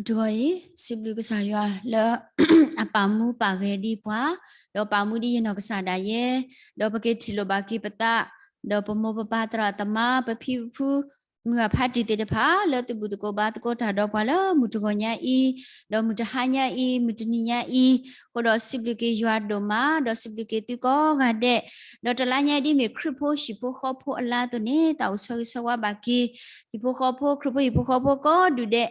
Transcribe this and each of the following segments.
တဂီၤအံၤ စံးဘျုးကစၢ်ယွၤလၢ အပာ်မူပာ်ဂဲၤဒံးပှၤ, ဒီးပာ်မူဒံးယနီၢ်ကစၢ်ဒၣ်ယဲ, ဒီးပက့ၤထံၣ်လိာ်ဘၣ်က့ၤပသး, ဒီးပမိၢ်ပပၢ်သရၣ်သမါ ပဖံပဖု မုၢ်အဖးတံၢ်သ့ၣ်တဖၣ် လၢသုဘူၣ်သကိးဘါသကိးတၢ်ဒီးပှၤလၢမုၢ်တဂီၤညါအံၤ, ဒီးမုၢ်တဟါညါအံၤ, မုၢ်တနံၤညါအံၤ, အဃိဒီးစံးဘျုးက့ၤယွၤဒိၣ်မး, ဒီးစံးဘျုးက့ၤသုကိးဂၤဒဲး, ဒီးတလါညါအံၤဒ်မ့ၢ်ခရံာ်ဖိဟံၣ်ဖိဃီဖိအလါအသိးန့ၣ် သးအိၣ်ဆၢဂ့ၤဆၢဝါဘၣ်က့ၤ ဟံၣ်ဖိဃီဖိ ခရံာ်ဖိဟံၣ်ဖိဃီဖိကိးဒူၣ်ဒဲး,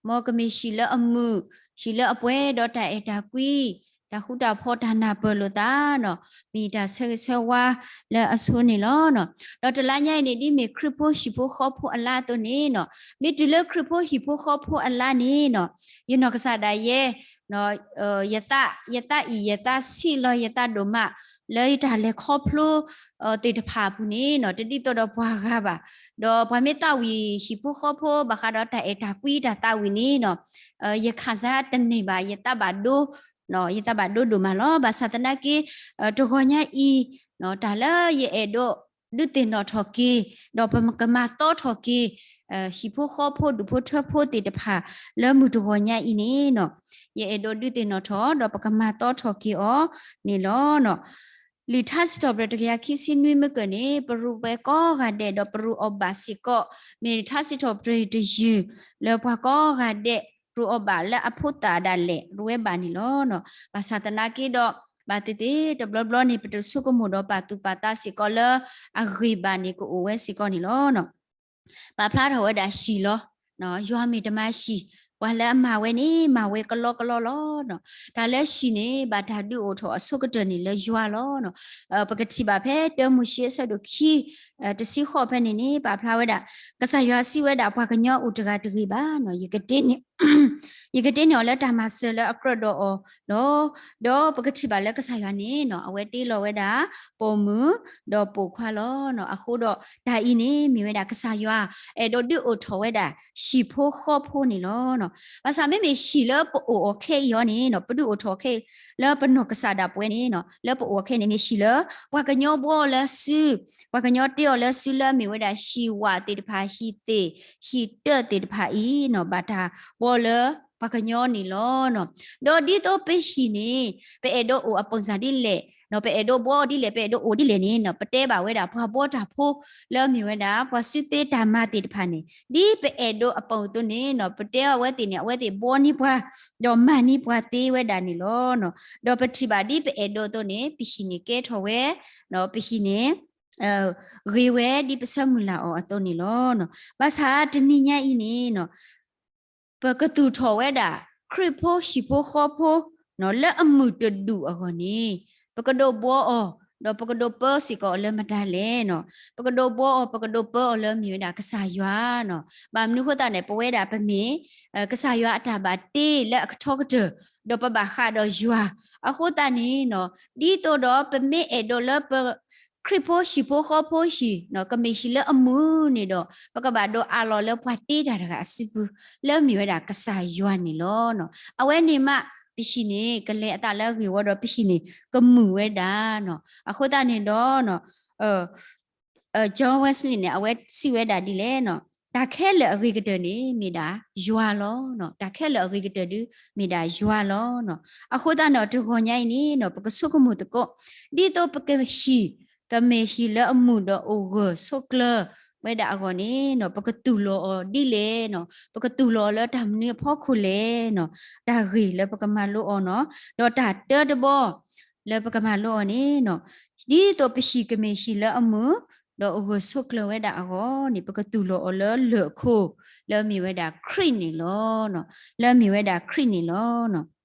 မ်ကမ့ၢ်ဟံၣ်လၢအမုာ်, ဟံၣ်လၢအပှဲၤဒီးတၢ်အဲၣ်တၢ်ကွံ, တၢ်ဃူတၢ်ဖိး တၢ်နၢ်ပၢၢ်လိာ်သးန့ၣ်, မ့ၢ်တၢ်ဆၢဂ့ၤဆၢဝါလၢအဆိန့ၣ်လီၤ. ဒီးတလါညါအံၤန့ၣ် ဒ်မ့ၢ်ခရံာ်ဖိဟံၣ်ဖိဃီဖိအလါအသိးန့ၣ်, မ့ၢ်တုၤလၢခရံာ်ဖိဟံၣ်ဖိဃီဖိအလါန့ၣ်, ယနီၢ်ကစၢ်ဒၣ်ယဲ ယသးအံၣ် ယသးဆံးလီၤ ယသးဒိၣ်မး လၢယတၢ်လဲၤခီဖျိသ့ၣ်တဖၣ်အပူၤန့ၣ်, တဒ်သိးဒီးပှၤဂၤဘၣ်. ဒီးပှၤမ့ၢ်သးဝံၣ်ဟံၣ်ဖိဃီဖိ ဘၣ်ဃးဒီးတၢ်အဲၣ်တၢ်ကွံတၢ်သးဝံၣ်န့ၣ်, ယခၣ်စါတန့ၢ်ဘၣ် ယသးဘၣ်ဒိ, ယသးဘၣ်ဒိဒိၣ်မးလီၤ. ဘၣ်ဆၣ်သနာ်က့ တဂီၤညါအံၤ တၢ်လၢယအဲၣ်ဒိးဒုးသ့ၣ်နီၣ်ထီၣ်က့ၤ, ဒီးပကမၤသီထီၣ်က့ၤ ဟံၣ်ဖိဃီဖိ ဒူၣ်ဖိထၢဖိသ့ၣ်တဖၣ် လၢမုၢ်တဂီၤညါအံၤန့ၣ်, ယအဲၣ်ဒိးဒုးသ့ၣ်နီၣ်ထီၣ် ဒီးပကမၤသီထီၣ်က့ၤအီၤန့ၣ်လီၤ. လံာ်ထါစံးထီၣ်ပတြၢၤတကယၤခံဆံနွံမ့ၢ်ကၢၢ်န့ၣ် ပရူးဝဲကိးဂၤဒဲး ဒီးပရူးအီၤဘၣ်စ့ၢ်ကီး, မ့ၢ်ထါစံးထီၣ်ပတြၢၤတယုၢ် လၢပှၤကိးဂၤဒဲး ရူးအီၤဘၣ်လၢအဖိသၣ်ဒၣ်လဲာ် ရူးဝဲဘၣ်န့ၣ်လီၤ. ဘၣ်ဆၣ်သနာ်က့ဒီး ဘၣ်သ့ၣ်သ့ၣ်တဘျီဘျီန့ၣ် ပတဆိကမိၣ်ဒီးပာ်သူၣ်ပာ်သးစ့ၢ်ကီးလၢ အဂ့ၢ်ဘၣ်န့ၣ် ကအိၣ်ဝဲစ့ၢ်ကီးန့ၣ်လီၤ. ပာ်ဖျါထီၣ်ဝဲဒၣ်ဟံၣ်လီၤ. ယွၤမ့ၢ်တမၤဟံၣ်, ပှၤလၢအမၤဝဲန့ၣ် မၤဝဲကလီကလီလီၤ. တၢ်လၢဟံၣ်န့ၣ် ဘၣ်တၢ်ဒုးအိၣ်ထီၣ်အဆိကတၢၢ်န့ၣ်လၢယွၤလီၤ. ပကထံၣ်ဘၣ်ဖဲတၢမိၤၡ့အဆၢဒိၣ်ခံ တဆံဃိးဖဲန့ၣ်န့ၣ် ပာ်ဖျါဝဲဒၣ် ကစၢ်ယွၤစံးဝဲဒၣ် ပှၤကညီအိၣ်တဂၤတဂ့ၤဘၣ်, ယကတ့န့ၢ် ယကတ့န့ၢ်အီၤလၢတၢ်မၤစၢၤလၢအကြၢးဒီးအီၤလီၤ. ဒီးပကထံၣ်ဘၣ်လၢကစၢ်ယွၤန့ၣ် အဝဲတ့လီၤဝဲဒၣ် ပိာ်မုၣ် ဒီးပိာ်ခွါလီၤ. အဃိဒီးတၢ်အံၤန့ၣ် မ့ၢ်ဝဲဒၣ်ကစၢ်ယွၤ အဲၣ်ဒိးဒုးအိၣ်ထီၣ်ဝဲဒၣ် ဟံၣ်ဖိဃီဖိန့ၣ်လီၤ. ဘၣ်ဆၣ်မ့မ့ၢ်ဟံၣ်လၢပအိၣ်အီၤခဲအံၤအီၤန့ၣ် ပဒုးအိၣ်ထီၣ်ခဲအံၤ လၢပနီၢ်ကစၢ်ဒၣ်ပဝဲန့ၣ် လၢပအိၣ်အီၤခဲအံၤန့ၣ် မ့ၢ်ဟံၣ်လၢ ပှၤကညီဘှီအီၤလၢစု ပှၤကညီတ့အီၤလၢစုလၢမ့ၢ်ဝဲဒၣ်ဟံၣ်ဝၣ်သ့ၣ်တဖၣ် ဟံၣ်သ့ၣ် ဟံၣ်တၢၢ်သ့ၣ်တဖၣ်အံၤန့ၣ် ဘၣ်တၢ်ဘှီလၢပှၤကညီန့ၣ်လီၤ. ဒီးဒ်သိးပဟံၣ်န့ၣ် ပအဲၣ်ဒိးအိၣ်အပိၢ်စၢ်ဒ်လဲၣ်, ပအဲၣ်ဒိးဘှီအီၤဒ်လဲၣ်, ပအဲၣ်ဒိးအိၣ်ဒ်လဲၣ်န့ၣ် ပတဲဘၣ်ဝဲဒၣ်ပှၤဘှီတၢ်ဖိလၢမ့ၢ်ဝဲဒၣ် ပှၤစုသ့တၢ်မၤသ့ၣ်တဖၣ်န့ၣ် ဒ်ပအဲၣ်ဒိးအပူၤအသိးန့ၣ် ပတဲအဝဲသ့ၣ်န့ၣ် အဝဲသ့ၣ်ဘှီန့ၢ်ပှၤ ဒီးမၤန့ၢ်ပှၤသ့ဝဲဒၣ်န့ၣ်လီၤ. ဒီးပထံၣ်ဘၣ်ဒ်ပအဲၣ်ဒိးအသိးန့ၣ် ပဟံၣ်န့ၣ်ကဲထီၣ်ဝဲ, ပဟံၣ်န့ၣ် ဂ့ၤဝဲဒ်ပဆၢမုၢ်လၢ်အီၤအသိးန့ၣ်လီၤ. ဘၣ်ဆၣ်တနံၤညါအံၤန့ၣ် ပကသူၣ်ထီၣ်ဝဲဒၣ် ခရံာ်ဖိဟံၣ်ဖိဃီဖိ လၢအမုာ်တဒူၣ်အဂီၢ်န့ၣ် ပကဒိးဘှီအီၤ ဒီးပကဒိးပၢစ့ၢ်ကီးအီၤလၢမတၤလဲၣ်န့ၣ်, ပကဒိးဘှီအီၤ ပကဒိးပၢအီၤလၢမ့ၢ်ဝဲဒၣ်ကစၢ်ယွၤန့ၣ်. ဘၣ်မနုၤအဃိသတးန့ၣ် ပဝဲဒၣ်ပမ့ၢ် ကစၢ်ယွၤအတၢ်ဘၣ်တ့လၢအကထီကတၢၢ် ဒီးပဘၣ်ဃးဒီးယွၤ အဃိသတးန့ၣ် ဒ်သိးဒီးပမ့ၢ်အဲၣ်ဒိးလၢပ ခရံာ်ဖိဟံၣ်ဖိဃီဖိဟံၣ် ကမ့ၢ်ဟံၣ်လၢအမုာ်န့ၣ်ဒီး ပကဘၣ်ဒိးအးလီၤလၢပှၤတ့တၢ်တဂၤအစုပူၤ လၢမ့ၢ်ဝဲဒၣ်ကစၢ်ယွၤန့ၣ်လီၤ. အဝဲန့ၣ်မး ပဟံၣ်န့ၣ် ကလဲၤအသးလၢအဂ့ၢ်ဝီဒီး ပဟံၣ်န့ၣ် ကမုာ်ဝဲဒၣ်န့ၣ်. အဃိသတးန့ၣ်ဒီး John Wesley န့ၣ် အဝဲစံးဝဲဒၣ်ဒ်လဲၣ်န့ၣ်, တၢ်ခဲလၢာ်အဂ့ၤကတၢၢ်န့ၣ် မ့ၢ်ဒၣ်ယွၤလီၤ. တၢ်ခဲလၢာ်အဂ့ၤကတၢၢ်ဒုး မ့ၢ်ဒၣ်ယွၤလီၤ. အဃိသတးန့ၣ် တဂီၤညါအံၤန့ၣ် ပကဆိကမိၣ်သကိး ဒ်သိးပကဟံၣ် ကမ့ၢ်ဟံၣ်လၢအမုာ်ဒီးအိၣ်ဂၢၢ်ဆိးကျၢၤဝဲဒၣ်အဂီၢ်န့ၣ် ပကသူၣ်လီၤအီၤဒ်လဲၣ်န့ၣ်, ပကသူၣ်လီၤအီၤလၢတၢ်မနုၤအဖီခိၣ်လဲၣ်န့ၣ်, တၢ်ဂ့ၢ်လၢပကမၤလိအီၤန့ၣ်, ဒီးတၢ်တၢတဘီ လၢပကမၤလိအီၤန့ၣ် ဒ်သိးပဟံၣ်ကမ့ၢ်ဟံၣ်လၢအမုာ် ဒီးအိၣ်ဂၢၢ်ဆိးကျၢၤဝဲဒၣ်အဂီၢ်န့ၣ် ပကသူၣ်လီၤအီၤလၢလၢၢ်အခိၣ် လၢမ့ၢ်ဝဲဒၣ်ခရံာ်န့ၣ်လီၤ. လၢမ့ၢ်ဝဲဒၣ်ခရံာ်န့ၣ်လီၤ.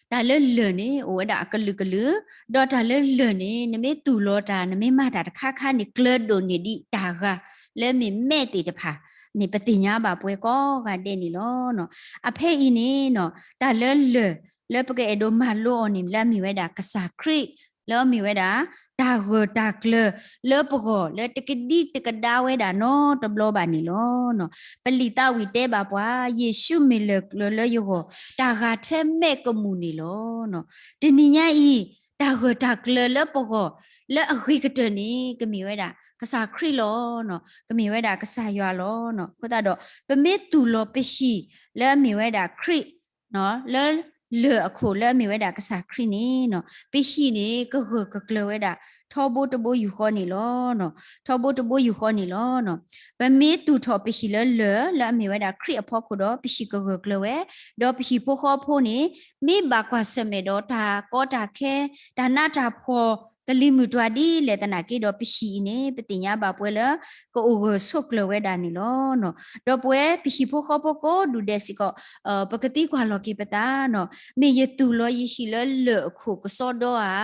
တၢ်လၢလၢၢ်န့ၣ် အိၣ်ဝဲဒၣ်အကလုာ်ကလုာ်, ဒီးတၢ်လၢလၢၢ်န့ၣ် နမ့ၢ်သူၣ်လီၤတၢ် နမ့ၢ်မၤတၢ်တခါခါန့ၣ် ကျၢၤဒိၣ်န့ၢ်ဒံးတၢ်ဂၤ လၢမ့ၢ်မဲးသ့ၣ်တဖၣ်န့ၣ် ပသ့ၣ်ညါဘၣ်ပှဲၤကိးဂၤဒဲးန့ၣ်လီၤ. အဖဲအံၤန့ၣ် တၢ်လၢလၢၢ် လၢပကအဲၣ်ဒိးမၤလိအီၤန့ၣ် လၢအမ့ၢ်ဝဲဒၣ်ကစၢ်ခရံာ် လၢအမ့ၢ်ဝဲဒၣ် တၢ်ဂၢၢ်တၢ်ကျၢၤလၢပဂီၢ် လၢတကဒံတကဒါဝဲဒၣ်နီတဘျီဘၣ်န့ၣ်လီၤ. ပလံာ်သးဝံၣ်တဲဘၣ်ပှၤ ယ့ၣ်ၡူးမ့ၢ်လၢၢ်ကျၢၤလၢယဂီၢ် တၢ်ဂၤထဲမဲာ်ကမူၣ်န့ၣ်လီၤ. တနံၤညါအံၤ တၢ်ဂၢၢ်တၢ်ကျၢၤလၢပဂီၢ် လၢအဂ့ၤကတၢၢ်န့ၣ် ကမ့ၢ်ဝဲဒၣ်ကစၢ်ခရံာ်လီၤ. ကမ့ၢ်ဝဲဒၣ်ကစၢ်ယွၤလီၤ. အဃိသတးဒီး ပမ့ၢ်သူၣ်လီၤပဟံၣ်လၢအမ့ၢ်ဝဲဒၣ်ခရံာ် လၢလၢၢ်အခိၣ်လၢအမ့ၢ်ဝဲဒၣ်ကစၢ်ခရံာ်န့ၣ် ပဟံၣ်န့ၣ် ကဂၢၢ်ကကျၢၤဝဲဒၣ် ထီဘိတဘိယူၢ်ဃီန့ၣ်လီၤ. ထီဘိတဘိယူၢ်ဃီန့ၣ်လီၤ. ပမ့ၢ်သူၣ်ထီၣ်ပဟံၣ်လၢလၢၢ် လၢအမ့ၢ်ဝဲဒၣ်ခရံာ်အဖီခိၣ်ဒီး ပဟံၣ်ကဂၢၢ်ကျၢၤဝဲ, ဒီးပဟံၣ်ဖိဃီဖိန့ၣ် မ့ၢ်ဘၣ်ကွၢ်ဆၢၣ်မဲာ်ဒီးတၢ်ကီတၢ်ခဲ တၢ်နးတၢ်ဖှီၣ် ကလံၤမုၢ်တွၤဒ်လဲၣ်သနာ်က့ဒီး ပဟံၣ်အံၤန့ၣ် ပသ့ၣ်ညါဘၣ်ပှဲၤလၢ ကအိၣ်ဂၢၢ်ဆိးကျၢၤဝဲဒၣ်န့ၣ်လီၤ. ဒီးပဝဲပဟံၣ်ဖိဃီဖိကိးဒူၣ်ဒဲးစ့ၢ်ကီး ပကသံကွၢ်လီၤက့ၤပသး, မ့ၢ်ယသူၣ်လီၤယဟံၣ်လၢလၢၢ်အခိၣ်ကစီဒီဧါ,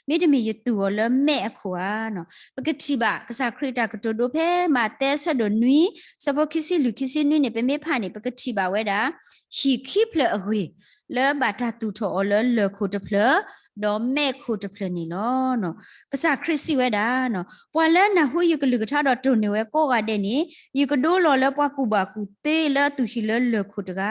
မ့တမ့ၢ်ယသူၣ်အီၤလၢမဲးအခိၣ်ဧါ. ပကထံၣ်ဘၣ်ကစၢ်ခရံာ်တၢ်ကတိၤဒိဖဲမးသဲအဆၢဒိၣ်နွံ ဆၢဖိခံဆံလွံၢ်ခံဆံနွံန့ၣ် ပမ့ၢ်ဖးန့ၣ် ပကထံၣ်ဘၣ်ဝဲဒၣ် ဟံၣ်ခံဖျၢၣ်အဂ့ၢ် လၢဘၣ်တၢ်သူၣ်ထီၣ်အီၤလၢလၢၢ်ခိၣ်တဖျၢၣ် ဒီးမဲးခိၣ်တဖျၢၣ်န့ၣ်လီၤ. ကစၢ်ခရံာ်စံးဝဲဒၣ်, ပှၤလၢနၢ်ဟူယကလုၢ်ကထါဒီးတိၢ်န့ၢ်ဝဲကိးဂၤဒဲးန့ၣ် ယကဒိလီၤလၢပှၤကူၣ်ဘၣ်ကူၣ်သ့လၢအသူၣ်ဟံၣ်လၢလၢၢ်ခိၣ်တဂၤ,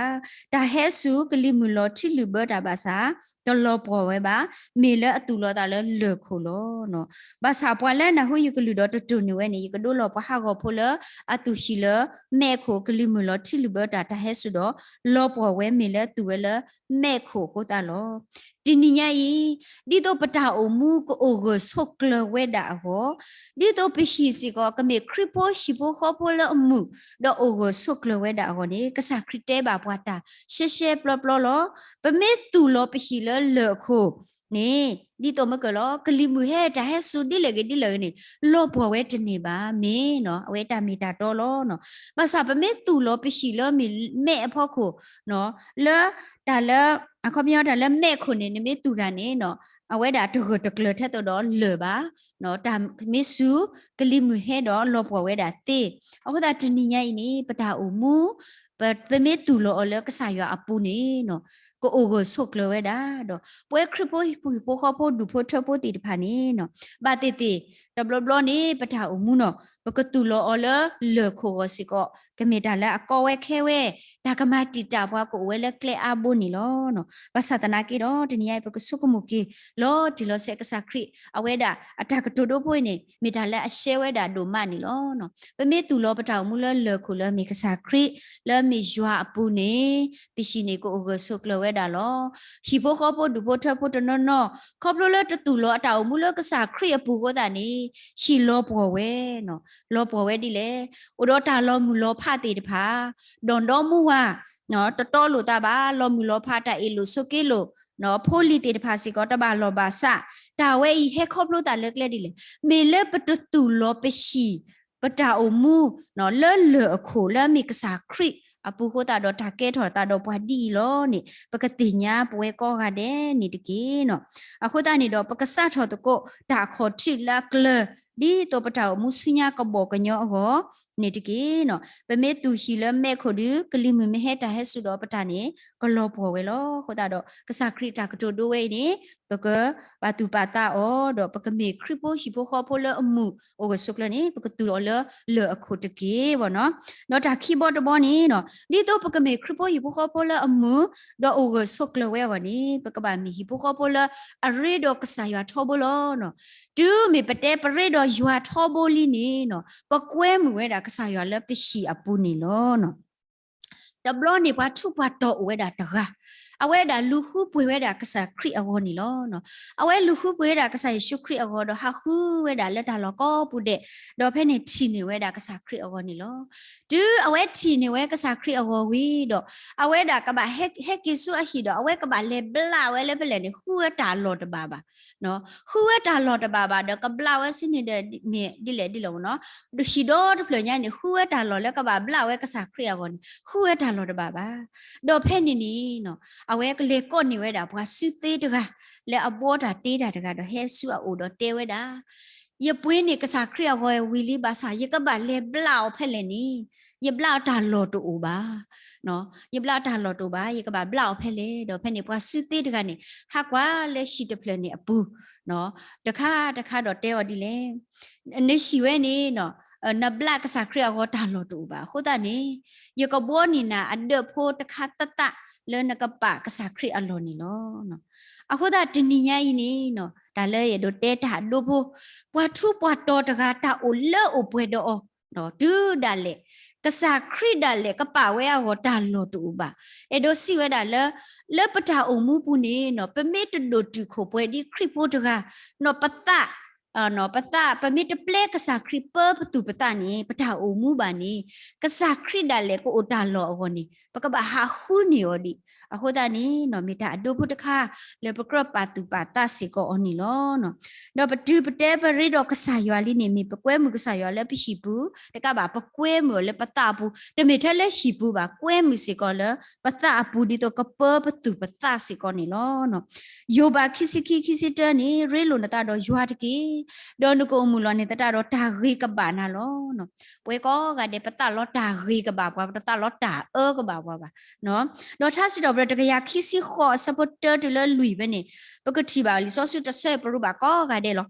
တၢ်ဟဲစူၤကလံၤမုၢ်လီၤထံလုၢ်ဘၢတၢ်ဘၣ်ဆၣ် တလီၤပှီၢ်ဝဲဘၣ်, မ့ၢ်လၢအသူၣ်လီၤသးလၢလၢၢ်ခိၣ်လီၤ. ဘၣ်ဆၣ်ပှၤလၢနၢ်ဟူယကလုၢ်ဒီးတတိၢ်န့ၢ်ဝဲန့ၣ် ယကဒိလီၤပှၤဟးဂီၤဖိလၢအသူၣ်ဟံၣ်လၢမဲးခိၣ် ကလံၤမုၢ်လီၤထံလုၢ်ဘၢတၢ် တၢ်ဟဲစူၤဒီး လီၤပှီၢ်ဝဲမ့ၢ်လၢသူၣ်ဝဲလၢမဲးခိၣ်အဃိသတးလီၤ. တနံၤညါအံၤ ဒ်သိးပတၢ်အိၣ်မူကအိၣ်ဂၢၢ်ဆိးကျၢၤဝဲဒၣ်အဂီၢ်, ဒ်သိးပဟံၣ်စ့ၢ်ကီး ကမ့ၢ်ခရံာ်ဖိဟံၣ်ဖိဃီဖိလၢအမုာ် ဒီးအိၣ်ဂၢၢ်ဆိးကျၢၤဝဲဒၣ်အဂီၢ်န့ၣ် ကစၢ်ခရံာ်တဲဘၣ်ပှၤတၢ်ရှဲရှဲပျီပျီလီၤ. ပမ့ၢ်သူၣ်လီၤပဟံၣ်လၢလၢၢ်အခိၣ်န့ၣ် ဒ်သိးမ့ၢ်ကလီၤ ကလံၤမုၢ်ဟဲတၢ်ဟဲစူၤဒ်လဲၣ်ဂ့ၤဒ်လဲၣ်ဂ့ၤန့ၣ် လီၤပှီၢ်ဝဲတန့ၢ်ဘၣ် မ့ၢ်နီၤ အဝဲတၢ်မ့ၢ်တၢ်တီလီၤ. ဘၣ်ဆၣ်ပမ့ၢ်သူၣ်လီၤပဟံၣ်လၢမ့ၢ်မဲးအဖီခိၣ် လၢတၢ်လၢ အခီပညီတၢ်လၢမဲးခိၣ်န့ၣ် နမ့ၢ်သူၣ်တၢ်န့ၣ် အဝဲဒၣ်တဂၢၢ်တကျၢၤထဲသိးဒီးလၢၢ်ဘၣ်. တၢ်မ့ၢ်စူၤ ကလံၤမုၢ်ဟဲဒီးလီၤပှီၢ်ဝဲဒၣ်သ့. အဃိသတးတနံၤညါအံၤန့ၣ် ပတၢ်အိၣ်မူ ပမ့ၢ်သူၣ်လီၤအီၤလၢကစၢ်ယွၤအပူၤန့ၣ် ကအိၣ်ဂၢၢ်ဆိးကျၢၤဝဲဒၣ်ဒီး ပဝဲခရံာ်ဖိဟံၣ်ဖိဃီဖိဒူၣ်ဖိထၢဖိသ့ၣ်တဖၣ်န့ၣ် ဘၣ်သ့ၣ်သ့ၣ် တဘျီဘျီန့ၣ် ပတၢ်အိၣ်မူနီၤ ပကသူၣ်လီၤအီၤလၢလၢၢ်ခိၣ်ဂီၤစ့ၢ်ကီး ကမ့ၢ်တၢ်လၢအကီဝဲခဲဝဲ တၢ်ကမၤတံာ်တာ်ပှၤကအိၣ်ဝဲလၢကျဲအါဘိန့ၣ်လီၤ. ဘၣ်ဆၣ်သနာ်က့ဒီး တနံၤညါအံၤ ပကဆိကမိၣ်က့ၤလီၤတံၢ်လီၤဆဲးကစၢ်ခရံာ် အဝဲဒၣ်အတၢ်ကတိၤဒိဖိအံၤန့ၣ် မ့ၢ်တၢ်လၢအရှဲဝဲဒၣ်ဒိၣ်မးန့ၣ်လီၤ. ပမ့ၢ်သူၣ်လီၤပတၢ်အိၣ်မူလၢလၢၢ်ခိၣ်လၢမ့ၢ်ကစၢ်ခရံာ် လၢမ့ၢ်ယွၤအပူၤန့ၣ် ပဟံၣ်န့ၣ်ကအိၣ်ဂၢၢ်ဆိးကျၢၤဝဲဒၣ်လီၤ. ဟံၣ်ဖိဃီဖိဒူၣ်ဖိထၢဖိတနီၤနီၤ ခီဖျိလၢတသူၣ်လီၤအတၢ်အိၣ်မူလၢကစၢ်ခရံာ်အပူၤအဃိသတးန့ၣ် ဟံၣ်လီၤပှီၢ်ဝဲ လီၤပှီၢ်ဝဲဒ်လဲၣ်. အိၣ်ဒီးတၢ်လီၤမုၢ်လီၤဖးသ့ၣ်တဖၣ် ဒီးဒီမူဝၤ တတီလိာ်သးဘၣ် လီၤမုၢ်လီၤဖးတၢ်အ့ၣ်လိာ်ဆိးက့လိာ် ဖိလံၤသ့ၣ်တဖၣ်စ့ၢ်ကီးတဘၣ်လီၢ်ဘၣ်စး တၢ်ဝဲအံၤဟဲခီဖျိသးလၢကျဲဒ်လဲၣ်. မ့ၢ်လၢပတသူၣ်လီၤပဟံၣ် ပတၢ်အိၣ်မူ လၢလၢၢ်အခိၣ်လၢအမ့ၢ်ကစၢ်ခရံာ်အပူၤအဃိသတးဒီး တၢ်ကဲထီၣ်သးဒီးပှၤဒ်အံၤလီၤန့ၣ် ပကသ့ၣ်ညါပဝဲကိးဂၤဒဲးန့ၣ်တက့ၢ်. အဃိသတးန့ၣ်ဒီး ပကစးထီၣ်သကိးတၢ်အခီၣ်ထံးလၢအကျၢၤ ဒ်သိးပတၢ်အိၣ်မူဆူညါကဘီၣ်ကညီအဂီၢ်န့ၣ်တက့ၢ်. ပမ့ၢ်သူၣ်ဟံၣ်လၢမဲးခိၣ်ဒီး ကလံၤမုၢ်မ့ၢ်ဟဲတၢ်ဟဲစူၤဒီးပတၢ်န့ၣ် ကလီၤပှီၢ်ဝဲလီၤ. အဃိသတးဒီး ကစၢ်ခရံာ်တၢ်ကတိၤဒိဝဲအံၤန့ၣ် ပကပာ်သူၣ်ပာ်သးအီၤ ဒီးပကမ့ၢ်ခရံာ်ဖိဟံၣ်ဖိဃီဖိလၢအမုာ်အိၣ်ဂၢၢ်ဆိးကျၢၤန့ၣ် ပကသူၣ်လီၤအီၤလၢလၢၢ်အခိၣ်တက့ၢ်ဘၣ်နီၤ. ဒီးတၢ်ခံဘီတဘီန့ၣ် ဒ်သိးပကမ့ၢ်ခရံာ်ဖိဟံၣ်ဖိဃီဖိလၢအမုာ် ဒီးအိၣ်ဂၢၢ်ဆိးကျၢၤဝဲအဂီၢ်န့ၣ် ပကဘၣ်မ့ၢ်ဟံၣ်ဖိဃီဖိလၢအရ့ဒီးကစၢ်ယွၤထီဘိလီၤ. တုၤမ့ၢ်ပတဲပရ့ဒီးယွၤထီဘိလံန့ၣ် ပကွဲမုာ်ဝဲဒၣ်ကစၢ်ယွၤလၢပဟံၣ်အပူၤန့ၣ်လီၤ. တဘျီန့ၣ် ပှၤထူးပှၤတီၤအိၣ်ဝဲဒၣ်တဂၤ, အဝဲဒၣ်လူၤဃုပှ့ၤဝဲဒၣ်ကစၢ်ခရံာ်အဂီၢ်န့ၣ်လီၤ. အဝဲလူၤဃုပှ့ၤဝဲဒၣ်ကစၢ်ယ့ၣ်ၡူးခရံာ်အဂီၢ်ဒီး ဟးဃုဝဲဒၣ်လၢတၢ်လီၢ်ကိးပူၤဒဲး, ဒီးဖဲန့ၣ်ထံၣ်န့ၢ်ဝဲဒၣ်ကစၢ်ခရံာ်အဂီၢ်န့ၣ်လီၤ. တုၤအဝဲထံၣ်န့ၢ်ဝဲကစၢ်ခရံာ်အဂီၢ်ဝံၤဒီး အဝဲဒၣ်ကဘၣ်ဟဲက့ၤဆူအဟံၣ်ဒီး အဝဲကဘၣ်လဲၤဘျးဝဲလၢဖဲလဲၣ်န့ၣ် ဃုဝဲတၢ်လီၢ်တဘၣ်ဘၣ် ဃုဝဲတၢ်လီၢ်တဘၣ်ဘၣ်ဒီး ကဘျးဝဲဆူန့ၣ်ဒီး မ့ၢ်ဒ်လဲၣ်ဒ်လဲၣ်နီၤ, ဟံၣ်ဒီတဖျၢၣ်ညါန့ၣ် ဃုဝဲတၢ်လီၢ်လၢကဘၣ်ဘျးဝဲကစၢ်ခရံာ်အဂီၢ်န့ၣ် ဃုဝဲတၢ်လီၢ်တဘၣ်ဘၣ်. ဒီးဖဲန့ၣ်န့ၣ် အဝဲကလဲၤကိးန့ၢ်ဝဲဒၣ်ပှၤစုသ့တဂၤ လၢအဘှီတၢ်တ့တၢ်တဂၤဒီး ဟဲဆူအအိၣ်ဒီးတဲဝဲဒၣ်, ယပှ့ၤန့ၢ်ကစၢ်ခရံာ်အဂီၢ်ဝံၤလံဘၣ်ဆၣ် ယကဘၣ်လဲၤဘျးအီၤဖဲလဲၣ်န့ၣ် ယဘျးအီၤတၢ်လီၢ်တအိၣ်ဘၣ် ယဘျးအီၤတၢ်လီၢ်တအိၣ်ဘၣ် ယကဘၣ်ဘျးအီၤဖဲလဲၣ်. ဒီးဖဲန့ၣ် ပှၤစုသ့တဂၤန့ၣ် ဟးကွၢ်လၢဟံၣ်တဖျၢၣ်န့ၣ်အပူၤ တခါတခါဒီးတဲအီၤဒ်လဲၣ်, နဟံၣ်ဝဲန့ၣ် နဘျးကစၢ်ခရံာ်အဂီၢ်တၢ်လီၢ်တအိၣ်ဘၣ်. အဃိသတးန့ၣ် ယကဘှီန့ၢ်နၤအဒၢးဖိတခါသၣ်သၣ် လၢနကပာ်ကစၢ်ခရံာ်အလီၢ်န့ၣ်လီၤ. အဃိသတးတနံၤညါအံၤန့ၣ် တၢ်လၢယအဲၣ်ဒိးတဲတၢ်အဒိဖိ, ပှၤထူးပှၤတီၤတဂၤတၢ်အိၣ်လၢအိၣ်ပှဲၤဒီးအီၤ တုၤဒၣ်လဲာ် ကစၢ်ခရံာ်ဒၣ်လဲာ်ကပာ်ဝဲအဂီၢ်တၢ်လီၢ်တအိၣ်ဘၣ်. အဲၣ်ဒိးစံးဝဲဒၣ်လၢ လၢပတၢ်အိၣ်မူပူၤန့ၣ် ပမ့ၢ်တဒိၣ်တုာ်ခိၣ်ပှဲၤဒ်ခရံာ်ဖိတဂၤ ပသး ပသး ပမ့ၢ်တပျဲကစၢ်ခရံာ်ပၢပသူၣ်ပသးန့ၣ် ပတၢ်အိၣ်မူဘၣ်န့ၣ် ကစၢ်ခရံာ်ဒၣ်လဲာ်ကအိၣ်တၢ်လီၢ်အဂီၢ်န့ၣ် ပကဘၣ်ဟးဃုန့ၢ်အီၤဒံး. အဃိသတးန့ၣ် မ့ၢ်တၢ်အဒိဖိတခါ လၢပကြၢးပာ်သူၣ်ပာ်သးစ့ၢ်ကီးအီၤန့ၣ်လီၤ. ဒီးပတုၤပတဲပရ့ဒီးကစၢ်ယွၤလံန့ၣ် မ့ၢ်ပကွဲမုာ်ကစၢ်ယွၤလၢပဟံၣ်ပူၤ တကးဘၣ် ပကွဲမုာ်အီၤလၢပသးအပူၤ, တမ့ၢ်ထဲလၢဟံၣ်ပူၤဘၣ်, ကွဲမုာ်စ့ၢ်ကီးလၢပသးအပူၤ ဒ်သိးကပၢပသူၣ်ပသးစ့ၢ်ကီးန့ၣ်လီၤ. ယိၤဘး ခံဆံခံ ခံဆံတၢန့ၣ် ရ့လိာ်နသးဒီးယွၤတက့ၢ်. ဒီးနကအိၣ်မုာ်လီၤနသးဒီးတၢ်ဂ့ၤကဘၣ်နၤလီၤ. ပဝဲကိးဂၤဒဲး ပသးလီတၢ်ဂ့ၤကဘၣ်ပှၤ, ပတသးလီတၢ်အၢကဘၣ်ပှၤဘၣ်. ဒီးထါစံးထီၣ်ပတြၢၤ တကယၤခံဆံဃိး အဆၢဖိတၢတုၤလၢလွံၢ်ဖဲန့ၣ် ပကထံၣ်ဘၣ်လံာ်စီဆှံတဆၢ ပရူးဘၣ်ကိးဂၤဒဲးလီၤ.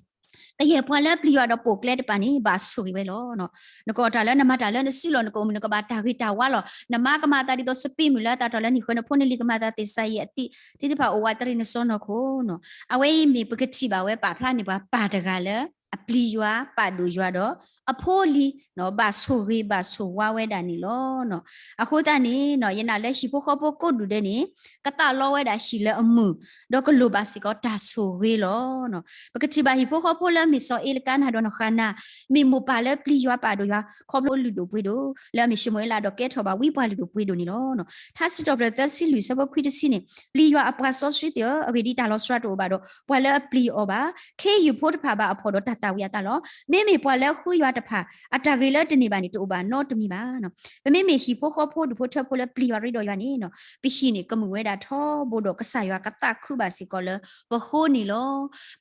ကယဲၢ်ပှၤလၢပျံၤယွၤဒီးပိာ်ကျဲတဖၣ်န့ၣ် ဘၣ်ဆိၣ်ဂ့ၤဝဲလီၤ. နကအီၣ်တၢ်လၢနမၤတၢ်လၢနစုလီၤ, နကအိၣ်မုာ်နကဘၣ်တၢ်ဂ့ၤတၢ်ဝါလီၤ. နမါကမၤအသးဒ်သိးစပံးမုၢ်လၢအသၣ်ထီၣ်လၢနဟံၣ်ဃၢၤ, နဖိနလံၤကမၤအသးသ့ၣ်စၤယံၤအသံ, သ့ၣ်တဖၣ်အိၣ်ဝးတရံးနစီနီၢ်ခိၣ်. အဝဲအံၤမ့ၢ်ပကထံၣ်ဘၣ်ဝဲပာ်ဖျါန့ၢ်ပှၤပၢ်တဂၤလၢ အပျံၤယွၤ ပာ်ဒိၣ်ယွၤဒီး အဖိအလံၤ ဘၣ်ဆိၣ်ဂ့ၤဘၣ်ဆိၣ်ဝါဝဲဒၣ်န့ၣ်လီၤ. အဃိသတးန့ၣ် ယနာ်လၢဟံၣ်ဖိဃီဖိကိးဒူၣ်ဒဲးန့ၣ် ကသးလီဝဲဒၣ်ဟံၣ်လၢအမုာ်, ဒီးကလိၣ်ဘၣ်စ့ၢ်ကီးတၢ်ဆိၣ်ဂ့ၤလီၤ. ပကထံၣ်ဘၣ်ဟံၣ်ဖိဃီဖိလၢအမ့ၢ်စီၤအ့လကါနၤဒီးနီၢ်ဃၤနၤ, မ့ၢ်မိၢ်ပၢ်လၢပျံၤယွၤပာ်ဒိၣ်ယွၤ ခီဖျိလုၢ်ဒိၣ်ပှ့ၤဒိၣ် လၢအမ့ၢ်ၡမူၤအ့လးဒီးကဲထီၣ်ဘၣ်ဝံပှၤလုၢ်ဒိၣ်ပှ့ၤဒိၣ်န့ၣ်လီၤ. ထါစံးထီၣ်ပတြၢၤ သၢဆံလွံၢ် အဆၢဖိခွံ တဆံန့ၣ်, ပျံၤယွၤအပှၤစီဆှံသ့ၣ်ဧၢ, အဂ့ၢ်ဒ်အံၤ, တၢ်လီၤစှၤတအိၣ်ဘၣ်ဒီး ပှၤလၢအပျံၤအီၤဘၣ်. ခ့ယုၢ်ဖိတဖၣ်ဘၣ်အဖှီၣ်ဒီးတၢ်သၣ်ဝံၤအသးလီၤ. မ့မ့ၢ်ပှၤလၢအဃုယွၤတဖၣ် အတၢ်ဂ့ၤလၢတန့ၢ်ဘၣ်န့ၣ် တအိၣ်ဘၣ်နီတမံၤဘၣ်. ပမ့မ့ၢ်ဟံၣ်ဖိဃီဖိ ဒူၣ်ဖိထၢဖိလၢပျံၤယွၤရ့ဒီးယွၤန့ၣ် ပဟံၣ်န့ၣ်ကမုာ်ဝဲဒၣ်ထီဘိဒီး ကစၢ်ယွၤကသးခုဘၣ်စ့ၢ်ကီးလၢပဃိန့ၣ်လီၤ.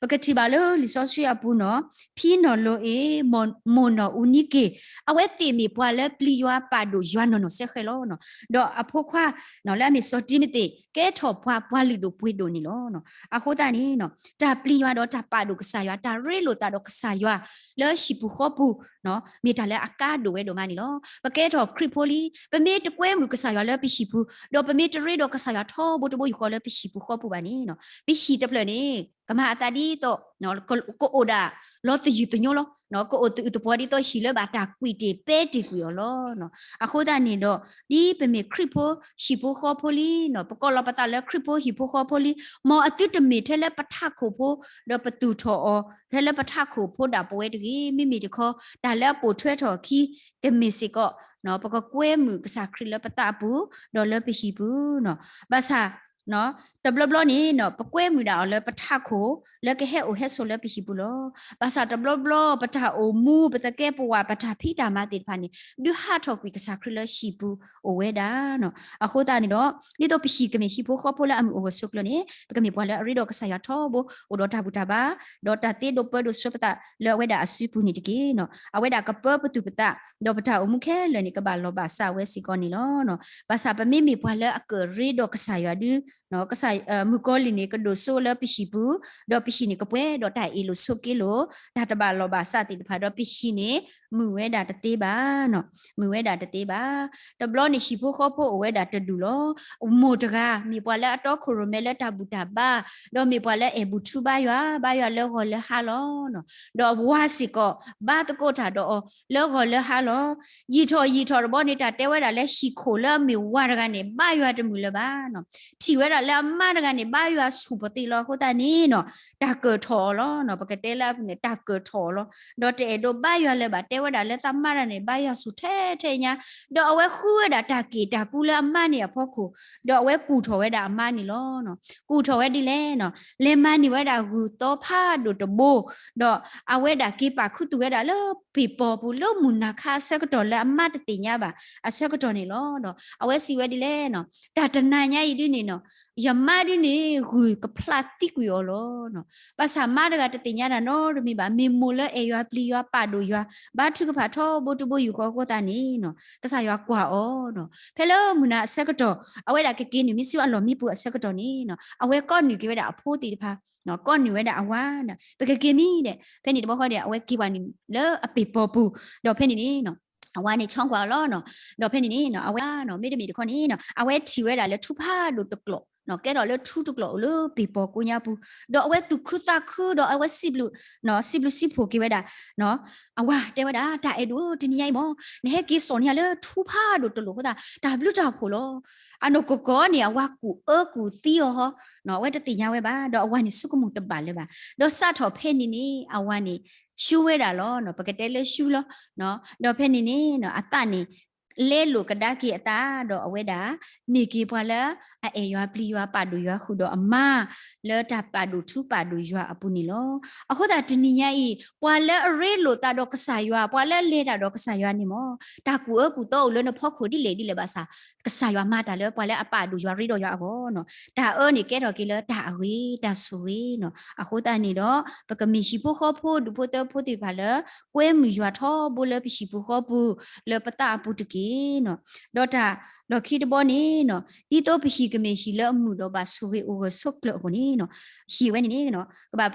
ပကထံၣ်ဘၣ်လၢလံာ်စီဆှံအပူၤနီၣ်, ဖံနီၣ်လိအ့ၣ်, မိၢ်နီၢ်အူနံက့ၣ်, အဝဲသ့ၣ်မ့ၢ်ပှၤလၢပျံၤယွၤပာ်ဒိၣ်ယွၤနီၢ်နီၢ်စဲဃဲလီၤ. ဒီးအဖိခွါ လၢအမ့ၢ်စီၤတံမသ့း ကဲထီၣ်ပှၤ ပှၤလုၢ်ဒိၣ်ပှ့ၤဒိၣ်န့ၣ်လီၤ. အဃိသတးန့ၣ် တၢ်ပျံၤယွၤဒီးတၢ်ပာ်ဒိၣ်ကစၢ်ယွၤ, တၢ်ရ့လိာ်သးဒီးကစၢ်ယွၤ လၢဟံၣ်ပူၤဃီပူၤ မ့ၢ်တၢ်လၢအကါဒိၣ်ဝဲဒိၣ်မးန့ၣ်လီၤ. ပကဲထီၣ်ခရံာ်ဖိလံ, ပမ့ၢ်တကွဲမုာ်ကစၢ်ယွၤလၢပဟံၣ်ပူၤ, ဒီးပမ့ၢ်တရ့ဒီးကစၢ်ယွၤထီဘိတဘိယူၢ်ဃီလၢပဟံၣ်ပူၤဃီပူၤဘၣ်န့ၣ် ပဟံၣ်တဖျၢၣ်န့ၣ် ကမၤအသးဒ်သိး ကအိၣ်ဒၣ်လီၤသယုၢ်သညိလီၤ. ကအိၣ်သအုးသပှီၤဒ်သိးဟံၣ်လၢဘၣ်တၢ်ကွံာ်တ့ၢ်ပဲတ့ၢ်ကွံာ်အီၤလီၤ. အဃိသတးန့ၣ်ဒီး ဒ်ပမ့ၢ်ခရံာ်ဖိဟံၣ်ဖိဃီဖိလံ, ပကိးလီၤပသးလၢခရံာ်ဖိဟံၣ်ဖိဃီဖိလံ, မ်အသုတမ့ၢ်ထဲလၢပထးခိၣ်ဖိ ဒီးပသူၣ်ထီၣ်အီၤ ထဲလၢပထးခိၣ်ဖိဒၣ်ပဝဲတဂ့ၤ. မ့မ့ၢ်တခီ တၢ်လၢအပိာ်ထွဲထီၣ်အခံ ကမ့ၢ်စ့ၢ်ကီး ပကကွဲမုာ်ကစၢ်ခရံာ်လၢပသးအပူၤ ဒီးလၢပဟံၣ်ပူၤ. ဘၣ်ဆၣ် တဘျီဘျီန့ၣ် ပကွဲမုာ်ဒၣ်အီၤလၢပထးခိၣ် လၢကဟဲအိၣ်ဟဲဆိးလၢပဟံၣ်ပူၤလီၤ. ဘၣ်ဆၣ်တဘျီဘျီ ပတၢ်အိၣ်မူ ပသကဲပဝာ် ပတၢ်ဖံးတၢ်မၤသ့ၣ်တဖၣ်န့ၣ် ဒုးဟးထီၣ်ကွံာ်ကစၢ်ခရံာ်လၢဟံၣ်ပူၤအိၣ်ဝဲဒၣ်. အဃိသတးန့ၣ်ဒီး ဒ်သိးပဟံၣ်ကမ့ၢ်ဟံၣ်ဖိဃီဖိလၢအမုာ်အိၣ်ဂၢၢ်ဆိးကျၢၤန့ၣ် ပကမ့ၢ်ပှၤလၢအရ့ဒီးကစၢ်ယွၤထီဘိ အိၣ်ဒီးတၢ်ဘူၣ်တၢ်ဘါ ဒီးတၢ်သ့ဒိးပၢဒိးဆှၢပသးလၢအဝဲဒၣ်အစုပူၤန့ၣ်တက့ၢ်. အဝဲဒၣ်ကပၢပသူၣ်ပသး ဒီးပတၢ်အိၣ်မူခဲလၢာ်န့ၣ် ကဘၣ်လီၤဘၣ်စးဝဲစ့ၢ်ကီးန့ၣ်လီၤ. ဘၣ်ဆၣ်ပမ့မ့ၢ်ပှၤလၢအကရ့ဒီးကစၢ်ယွၤဒု ကစၢ်မုၣ်ကီၤလံၢ်န့ၣ် ကဒိၣ်စိလၢပဟံၣ်ပူၤ, ဒီးပဟံၣ်န့ၣ်ကပှဲၤဒီးတၢ်အ့ၣ်လိာ်ဆိးက့လိာ်, တၢ်တဘၣ်လီၤဘၣ်စးသ့ၣ်တဖၣ်ဒီး ပဟံၣ်န့ၣ် မုာ်ဝဲဒၣ်တသ့ဘၣ်. မုာ်ဝဲဒၣ်တသ့ဘၣ်. တဘျီန့ၣ်ဟံၣ်ဖိဃီဖိအိၣ်ဝဲဒၣ်တဒူၣ်လီၤ. မိၢ်တဂၤ မ့ၢ်ပှၤလၢအတီခိၣ်ရိၣ်မဲလၢတၢ်ဘူၣ်တၢ်ဘါ, ဒီးမ့ၢ်ပှၤလၢအဲၣ်ဘူၣ်ထူဘါယွၤ, ဘါယွၤလၢဂီၤလၢဟါလီၤ. ဒီးအဝၤစ့ၢ်ကီး ဘါသကိးတၢ်ဒီးအီၤ လၢဂီၤလၢဟါလီၤ. ယံာ်ထီၣ်ယံာ်ထီၣ်တဘျီန့ၣ် တၢ်တဲဝဲဒၣ်လၢဟံၣ်ခိၣ်လၢအမ့ၢ်ဝၤတဂၤန့ၣ် ဘါယွၤတမုာ်လၢၤဘၣ်. ထံၣ်ဝဲဒၣ်လၢအမါတဂၤန့ၣ် ဘါယွၤဆူၣ်ပသံးလီၤ. အဃိသတးန့ၣ်နီၤ တၢ်ကၢၢ်ထီၣ်အီၤလီၤ. ပကတဲလၢအပူၤန့ၣ် တၢ်ကၢၢ်ထီၣ်အီၤလီၤ. ဒီးတအဲၣ်ဒိးဘါယွၤလၢၤဘၣ်. တဲဝဲဒၣ်လၢသးမါတဂၤန့ၣ် ဘါယွၤဆူၣ်ထဲထဲညါ, ဒီးအဝဲဃုဝဲဒၣ်တၢ်က့ၢ်တၢ်ကူလၢအမါန့ၣ်အဖီခိၣ်, ဒီးအဝဲကူၣ်ထီၣ်ဝဲဒၣ်အမါန့ၣ်လီၤ. ကူၣ်ထီၣ်ဝဲဒ်လဲၣ်နီၤ, လဲၤမၤန့ၢ်ဝဲဒၣ်ဂုၢ်သီဖးဒိၣ်တဘိ, ဒီးအဝဲဒၣ်က့ၤပာ်ခူသူၣ်ဝဲဒၣ်လၢပ့ၢ်ပီၤပူၤ လၢမုၢ်နၤခါအဆၢကတီၢ်လၢအမါတသ့ၣ်ညါဘၣ်အဆၢကတီၢ်န့ၣ်လီၤ. ဒီးအဝဲစံးဝဲဒ်လဲၣ်နီၤ, တၢ်တနၤညါအံၤဒ်န့ၣ်နီၤ, ယမါဒ်န့ၣ် ဂုၢ်ကဖျးသံကွံာ်အီၤလီၤ. ဘၣ်ဆၣ်မါတဂၤတသ့ၣ်ညါတၢ်နီတမံၤဘၣ်. မ့ၢ်မိၢ်လၢအဲၣ်ယွၤပျံၤယွၤပာ်ဒိၣ်ယွၤ ဘါထုကဖၣ်ထီဘိတဘိယူၢ်ဃီအဃိသတးန့ၣ်နီၤ, ကစၢ်ယွၤကွၢ်အီၤနီၤ, ဖဲလၢမုၢ်နၤအဆၢကတီၢ် အဝဲဒၣ်ကက့ၤနုာ်မ့ၢ်ဆူအလီၢ်မံပူၤအဆၢကတီၢ်န့ၣ်နီၤ, အဝဲကိးနုာ်က့ၤဝဲဒၣ်အဖိသ့ၣ်တဖၣ်, ကိးနုာ်ဝဲဒၣ်အဝၤ, ပကက့ၤမံဒီး ဖဲန့ၣ်တဘျီဃီဒီး အဝဲက့ၤပာ်နုာ်လၢအပ့ၢ်ပီၤပူၤ, ဒီးဖဲန့ၣ်န့ၣ် အဝၤန့ၣ်ဆီကွၢ်အီၤလီၤ. ဒီးဖဲန့ၣ်န့ၣ် အဝဲ မ့တမ့ၢ်တခီန့ၣ် အဝဲထံၣ်ဝဲဒၣ်လၢထူဖးဒိၣ်တကျိာ် ကဲထီၣ်လၢထူတကျိၤအိၣ်လၢပ့ၤပီၤကိးညါပူၤ, ဒီးအဝဲသူၣ်ခုသးခု ဒီးအဝဲစံးဘျုး, စံးဘျုးစံးဖှိၣ်က့ၤဝဲဒၣ်, အဝၤတဲဝဲဒၣ် တၢ်အဲၣ်ဒိၣ်ဧၢ တနံၤညါအံၤမ့ၢ် နဟဲက့ၤစိာ်န့ၢ်ယၤလၢထူဖးဒိၣ်တလိၣ်အဃိသတး တၢ်ဘျုးတၢ်ဖှိၣ်လီၤ. အနီၢ်ကီၢ်ကီၢ်န့ၣ် အဝၤကူၣ်အၢကူၣ်သံအီၤ, အဝဲတသ့ၣ်ညါဝဲဘၣ်, ဒီးအဝၤန့ၣ်ဆိကမိၣ်တဘၣ်လၢၤဘၣ်. ဒီးစးထီၣ်ဖဲန့ၣ်န့ၣ် အဝၤန့ၣ် ရှုံးဝဲဒၣ်လီၤ, ပကတဲလၢရှုံးလီၤ. ဒီးဖဲန့ၣ်န့ၣ် အသးန့ၣ် လဲလိာ်ကဒါက့ၤအသး ဒီးအဝဲဒၣ် မ့ၢ်က့ၤပှၤလၢအအဲၣ်ယွၤပျံၤယွၤ ပာ်ဒိၣ်ယွၤဃုာ်ဒီးအမါ လၢတၢ်ပာ်ဒိၣ်ထူပာ်ဒိၣ်ယွၤအပူၤန့ၣ်လီၤ. အဃိသတးတနံၤညါအံၤ ပှၤလၢအရ့လိာ်သးဒီးကစၢ်ယွၤ ပှၤလၢအလဲၤတၢ်ဒီးကစၢ်ယွၤန့ၣ်မ့ၢ် တၢ်ကူၣ်အၢကူၣ်သီအိၣ်လၢနဖီခိၣ်ဒ်လဲၣ်ဒ်လဲၣ်ဘၣ်ဆၣ် ကစၢ်ယွၤမၤတၢ်လၢပှၤလၢအပာ်ဒိၣ်ယွၤရ့ဒီးယွၤအဂီၢ်န့ၣ် တၢ်အၢန့ၣ်ကဲထီၣ်က့ၤလၢတၢ်အဂ့ၤတၢ်ဆိၣ်ဂ့ၤန့ၣ်. အဃိသတးန့ၣ်ဒီး ပကမ့ၢ်ဟံၣ်ဖိဃီဖိဒူၣ်ဖိသၢဖိသ့ၣ်တဖၣ်လၢ ကွဲမုာ်ယွၤထီဘိလၢပဟံၣ်ပူၤဃီပူၤ လၢပသးအပူၤတက့ၢ်န့ၣ်. ဒီးတၢ်လီၢ်ခံတဘီန့ၣ် ဒ်သိးပဟံၣ်ကမ့ၢ်ဟံၣ်လၢအမုာ်ဒီးဘၣ်ဆိၣ်ဂ့ၤအိၣ်ဂၢၢ်ဆိးကျၢၤအဃိန့ၣ် ဟံၣ်ဝဲန့ၣ်န့ၣ်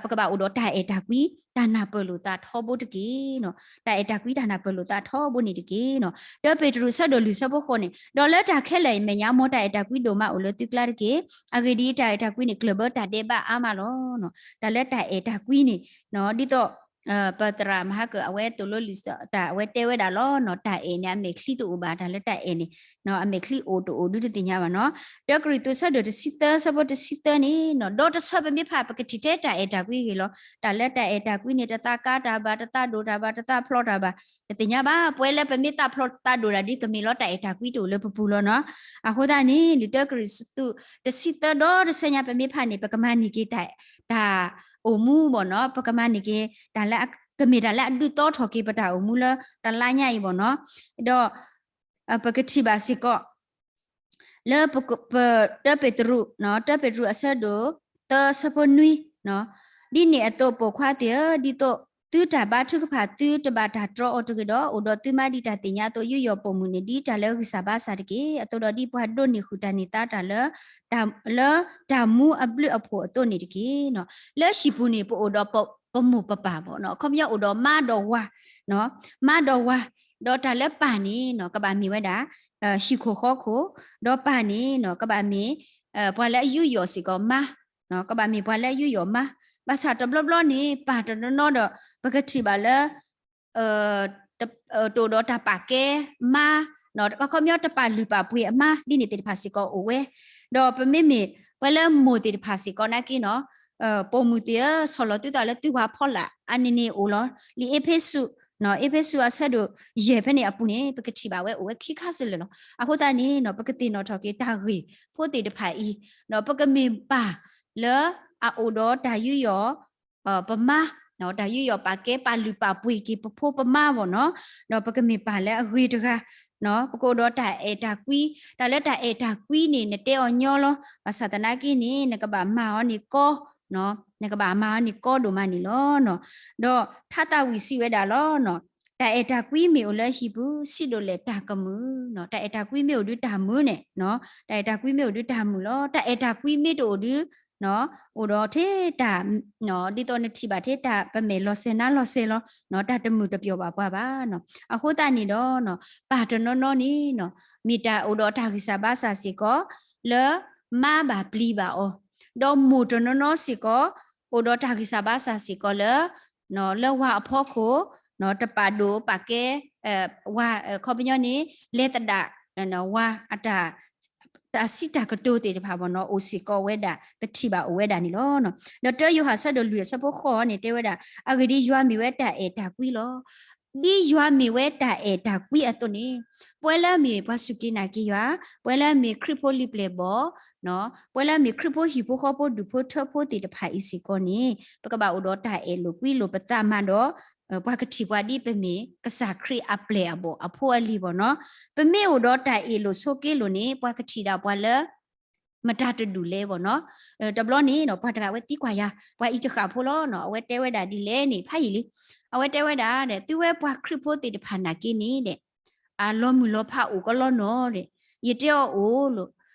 ပကဘၣ်အိၣ်ဒီးတၢ်အဲၣ်တၢ်ကွံ တၢ်နၢ်ပၢၢ်လိာ်သးထီဘိတက့ၢ်. တၢ်အဲၣ်တၢ်ကွံတၢ်နၢ်ပၢၢ်လိာ်သးထီဘိန့ၣ်တက့ၢ်. ဒီးပ့းတရူးဆၢဒိၣ်လွံၢ်ဆၢဖိဃိးန့ၣ် ဒီးလၢတၢ်ခဲလၢာ်အမဲာ်ညါ မ်တၢ်အဲၣ်တၢ်ကွံဒိၣ်မးအိၣ်လၢသုကျါတက့ၢ်. အဂ့ၢ်ဒ်အံၤ, တၢ်အဲၣ်တၢ်ကွံန့ၣ် ကျၢၢ်ဘၢတၢ်ဒဲးဘးအါမးလီၤ. တၢ်လၢတၢ်အဲၣ်တၢ်ကွံန့ၣ် ဒ်သိး ပသရၣ်မဟါကၢၣ် အဝဲသိၣ်လိလံာ်တၢ် အဝဲတဲဝဲဒၣ်လီၤ. တၢ်အဲၣ်န့ၣ် အမဲာ်ချံတအိၣ်ဘၣ်, တၢ်လၢတၢ်အဲၣ်န့ၣ် အမဲာ်ချံအိၣ်တအိၣ်ဒုတသ့ၣ်ညါဘၣ်နီၤ. တၢကရံၣ်သူးဆၢဒိၣ်တဆံသၢဆၢဖိတဆံသၢန့ၣ် ဒီးတဆၢပမ့ၢ်ဖး ပကထံၣ်ထဲတၢ်အဲၣ်တၢ်ကွံအဂ့ၢ်လီၤ. တၢ်လၢတၢ်အဲၣ်တၢ်ကွံန့ၣ် တသးကါတၢ်ဘၣ်, တသးဒိၣ်တၢ်ဘၣ်, တသးဖျိးတၢ်ဘၣ်, တသ့ၣ်ညါဘၣ်. ပှၤလၢပမ့ၢ်သးဖျိးသးဒိၣ်တၢ်ဒ်ကမ့ၢ်လီၤတၢ်အဲၣ်တၢ်ကွံတအိၣ်လၢပပူၤလီၤနီၤ. အဃိသတးန့ၣ် လံာ်တၢကရံၣ်သူးတဆံသၢဒီးတဆၢညါ ပမ့ၢ်ဖးန့ၣ် ပကမၤန့ၢ်က့ၤတၢ် တၢ်အိၣ်မူဘၣ်နီၤ. ပကမၤန့ၢ်က့ၤ တၢ်လၢ ကမ့ၢ်တၢ်လၢအဒုးသီထီၣ်က့ၤပတၢ်အိၣ်မူလၢတလါညါအံၤဘၣ်နီၤ. ဒီး ပကထံၣ်ဘၣ်စ့ၢ်ကီး လၢ တၢပ့းတရူး, တၢပ့းတရူးအဆၢဒိၣ်သၢဆၢဖိနွံ, ဒ်န့ၣ်အသိး ပိာ်ခွါသ့ၣ်ဧၢ, ဒ်သိးသုတၢ်ဘါထုကဖၣ် သုတဘၣ်တၢ်တြီအီၤတဂ့ၤဒီး, အိၣ်ဒီးသုမါဒ်တၢ်သ့ၣ်ညါအသိး ယူးယီၣ်ပိာ်မုၣ်န့ၣ် ဒ်တၢ်လၢဂံၢ်စၢ်ဘါစၢ်တက့ၢ်. အသိးဒီးဒ်ပှၤဒိးန့ၢ်ဃုာ်တၢ်န့ၢ်သါတၢ်လၢ လၢတၢ်မူအဘျုးအဖှိၣ်အသိးန့ၣ်တက့ၢ်. လၢဟံၣ်ပူၤန့ၣ် ပအိၣ်ဒီးပမိၢ်ပပၢ်ဘၣ်နီၤ. အခီပညီအိၣ်ဒီးမါဒီးဝၤ, မါဒီးဝၤ, ဒီးတၢ်လၢပၢ်န့ၣ်နီၤ ကဘၣ်မ့ၢ်ဝဲဒၣ် ဟံၣ်ခိၣ်ဃီခိၣ်, ဒီးပၢ်န့ၣ်နီၤ ကဘၣ်မ့ၢ် ပှၤလၢအယူးယီၣ်စ့ၢ်ကီးမါ, ကဘၣ်မ့ၢ်ပှၤလၢအယူးယီၣ်မါ, ဘၣ်ဆၣ်တဘျီဘျီန့ၣ် ပၢ်တနီၤနီၤဒီး ပကထံၣ်ဘၣ်လၢ တအိၣ်ဒီးတၢ်ပာ်ကဲမါ, အခီပညီတပာ်လုၢ်ပာ်ပှ့ၤအမါ ဒ်န့ၣ်သ့ၣ်တဖၣ်စ့ၢ်ကီးအိၣ်ဝဲ, ဒီးပမ့မ့ၢ် ပှၤလၢမိၢ်သ့ၣ်တဖၣ်စ့ၢ်ကီးနာ်က့နီၤ ပိာ်မုၣ်သ့ၣ်ဧၢ ဆီၣ်လီၤသုသးလၢသုဝၤဖီလာ် အါန့ၢ်န့ၣ်အိၣ်လီၤ. လံာ်အ့းဖ့းစူး, အ့းဖ့းစူးအဆၢဒိၣ်ယဲၢ်ဖဲန့ၣ်အပူၤန့ၣ် ပကထံၣ်ဘၣ်ဝဲအိၣ်ဝဲခံခါစ့ၢ်လၢာ်လီၤ. အဃိသတးန့ၣ်နီၤ ပကသ့ၣ်နီၣ်ထီၣ်က့ၤတၢ်ဂ့ၢ်ဖိသ့ၣ်တဖၣ်အံၤ, ဒီးပကမ့ၢ်ပၢ်လၢအအိၣ်ဒီးတၢ်ယူးယီၣ် ပမါ, တၢ်ယူးယီၣ်ပာ်ကဲပာ်လုၢ်ပာ်ပှ့ၤက့ၤပဖိပမါဘၣ်နီၤ, ဒီးပကမ့ၢ်ပၢ်လၢအဂ့ၤတဂၤ, ပကအိၣ်ဒီးတၢ်အဲၣ်တၢ်ကွံ, တၢ်လၢတၢ်အဲၣ်တၢ်ကွံန့ၣ် နတဲအီၤညီလီၤ. ဘၣ်ဆၣ်သနာ်က့န့ၣ် နကဘၣ်မၤအီၤန့ၣ်ကီ, နကဘၣ်မၤအီၤန့ၣ်ကီဒိၣ်မးန့ၣ်လီၤ. ဒီးထါသးဝံၣ်စံးဝဲဒၣ်လီၤ. တၢ်အဲၣ်တၢ်ကွံမ့ၢ်အိၣ်လၢဟံၣ်ပူၤ ဆံးဒိၣ်လဲၣ်တၢ်ကမုာ်, တၢ်အဲၣ်တၢ်ကွံမ့ၢ်အိၣ်ဒုးတၢ်မုာ်န့ၣ်, တၢ်အဲၣ်တၢ်ကွံမ့ၢ်အိၣ်ဒုးတၢ်မုာ်လီၤ. တၢ်အဲၣ်တၢ်ကွံမ့ၢ်တအိၣ်ဒုး အိၣ်ဒီးထဲတၢ်, ဒ်သိးနထံၣ်ဘၣ်ထဲတၢ်ပမဲာ်လီၤစဲၤနါလီၤစဲၤလီၤ, တၢ်တမုာ်တပျီၤဘၣ်ပှၤဘၣ်. အဃိသတးန့ၣ်ဒီး ပၢ်တနီၤနီၤန့ၣ် မ့ၢ်တၢ်အိၣ်ဒီးတၢ်ဂံၢ်စၢ်ဘါစၢ်စ့ၢ်ကီး လၢမါဘၣ်ပျံၤဘၣ်အီၤ, ဒီးမိၢ်တနီၤနီၤစ့ၢ်ကီး အိၣ်ဒီးတၢ်ဂံၢ်စၢ်ဘါစၢ်စ့ၢ်ကီးလၢ လၢဝၤအဖီခိၣ် တပာ်ဒိၣ်ပာ်ကဲ ဝၤ အခီပညီန့ၣ် လဲၤသဒၣ် ဝၤအတၢ် တၢ်စံးတၢ်ကတိၤသ့ၣ်တဖၣ်ဘၣ်နီၤ အိၣ်စ့ၢ်ကီးဝဲဒၣ် ပထံၣ်ဘၣ်အိၣ်ဝဲဒၣ်န့ၣ်လီၤ. ဒီးတၢယိၤဟၣ်ဆၢဒိၣ်လွံၢ်အဆၢဖိဃိးန့ၣ် တဲဝဲဒၣ် အဂ့ၢ်ဒ်အံၤ ယွၤမ့ၢ်ဝဲတၢ်အဲၣ်တၢ်ကွံလီၤ. ဒ်ယွၤမ့ၢ်ဝဲတၢ်အဲၣ်တၢ်ကွံအသိးန့ၣ် ပှၤလၢအမ့ၢ်ပှၤစူၢ်က့ၤနာ်က့ၤယွၤ, ပှၤလၢအမ့ၢ်ခရံာ်ဖိလံာ်ပျဲၢ်ဘီၣ် ပှၤလၢအမ့ၢ်ခရံာ်ဖိဟံၣ်ဖိဃီဖိဒူၣ်ဖိထၢဖိသ့ၣ်တဖၣ်အံၤစ့ၢ်ကီးန့ၣ် ပကဘၣ်အိၣ်ဒီးတၢ်အဲၣ်လိာ်ကွံလိာ်ပသးမးဒီး ပှၤကထံၣ်ပှၤဒ်ပမ့ၢ်ကစၢ်ခရံာ်အပျဲၢ်အဘီၣ်အဖိအလံၤဘၣ်နီၤ. ပမ့ၢ်အိၣ်ဒီးတၢ်အ့ၣ်လိာ်ဆိးက့လိာ်န့ၣ် ပှၤကထံၣ်ဒၣ်ပှၤလၢ မတၤတဒူၣ်လဲၣ်ဘၣ်နီၤ. တဘျီန့ၣ်ဒီး ပှၤတဂၤဝဲသံကွၢ်ယၤ ပှၤအံၤတဃၣ်ဖိလီၤနီၤ. အဝဲတဲဝဲဒၣ်ဒ်လဲၣ်န့ၣ် ဖးယံာ်လံ. အဝဲတဲဝဲဒၣ်ဒီး သုဝဲပှၤခရံာ်ဖိသ့ၣ်တဖၣ်နာ်က့န့ၣ်ဒီး အလီၤမုၢ်လီၤဖးအိၣ်ကီလီၤနီၤဒီး ယတဲအီၤအိၣ်လီ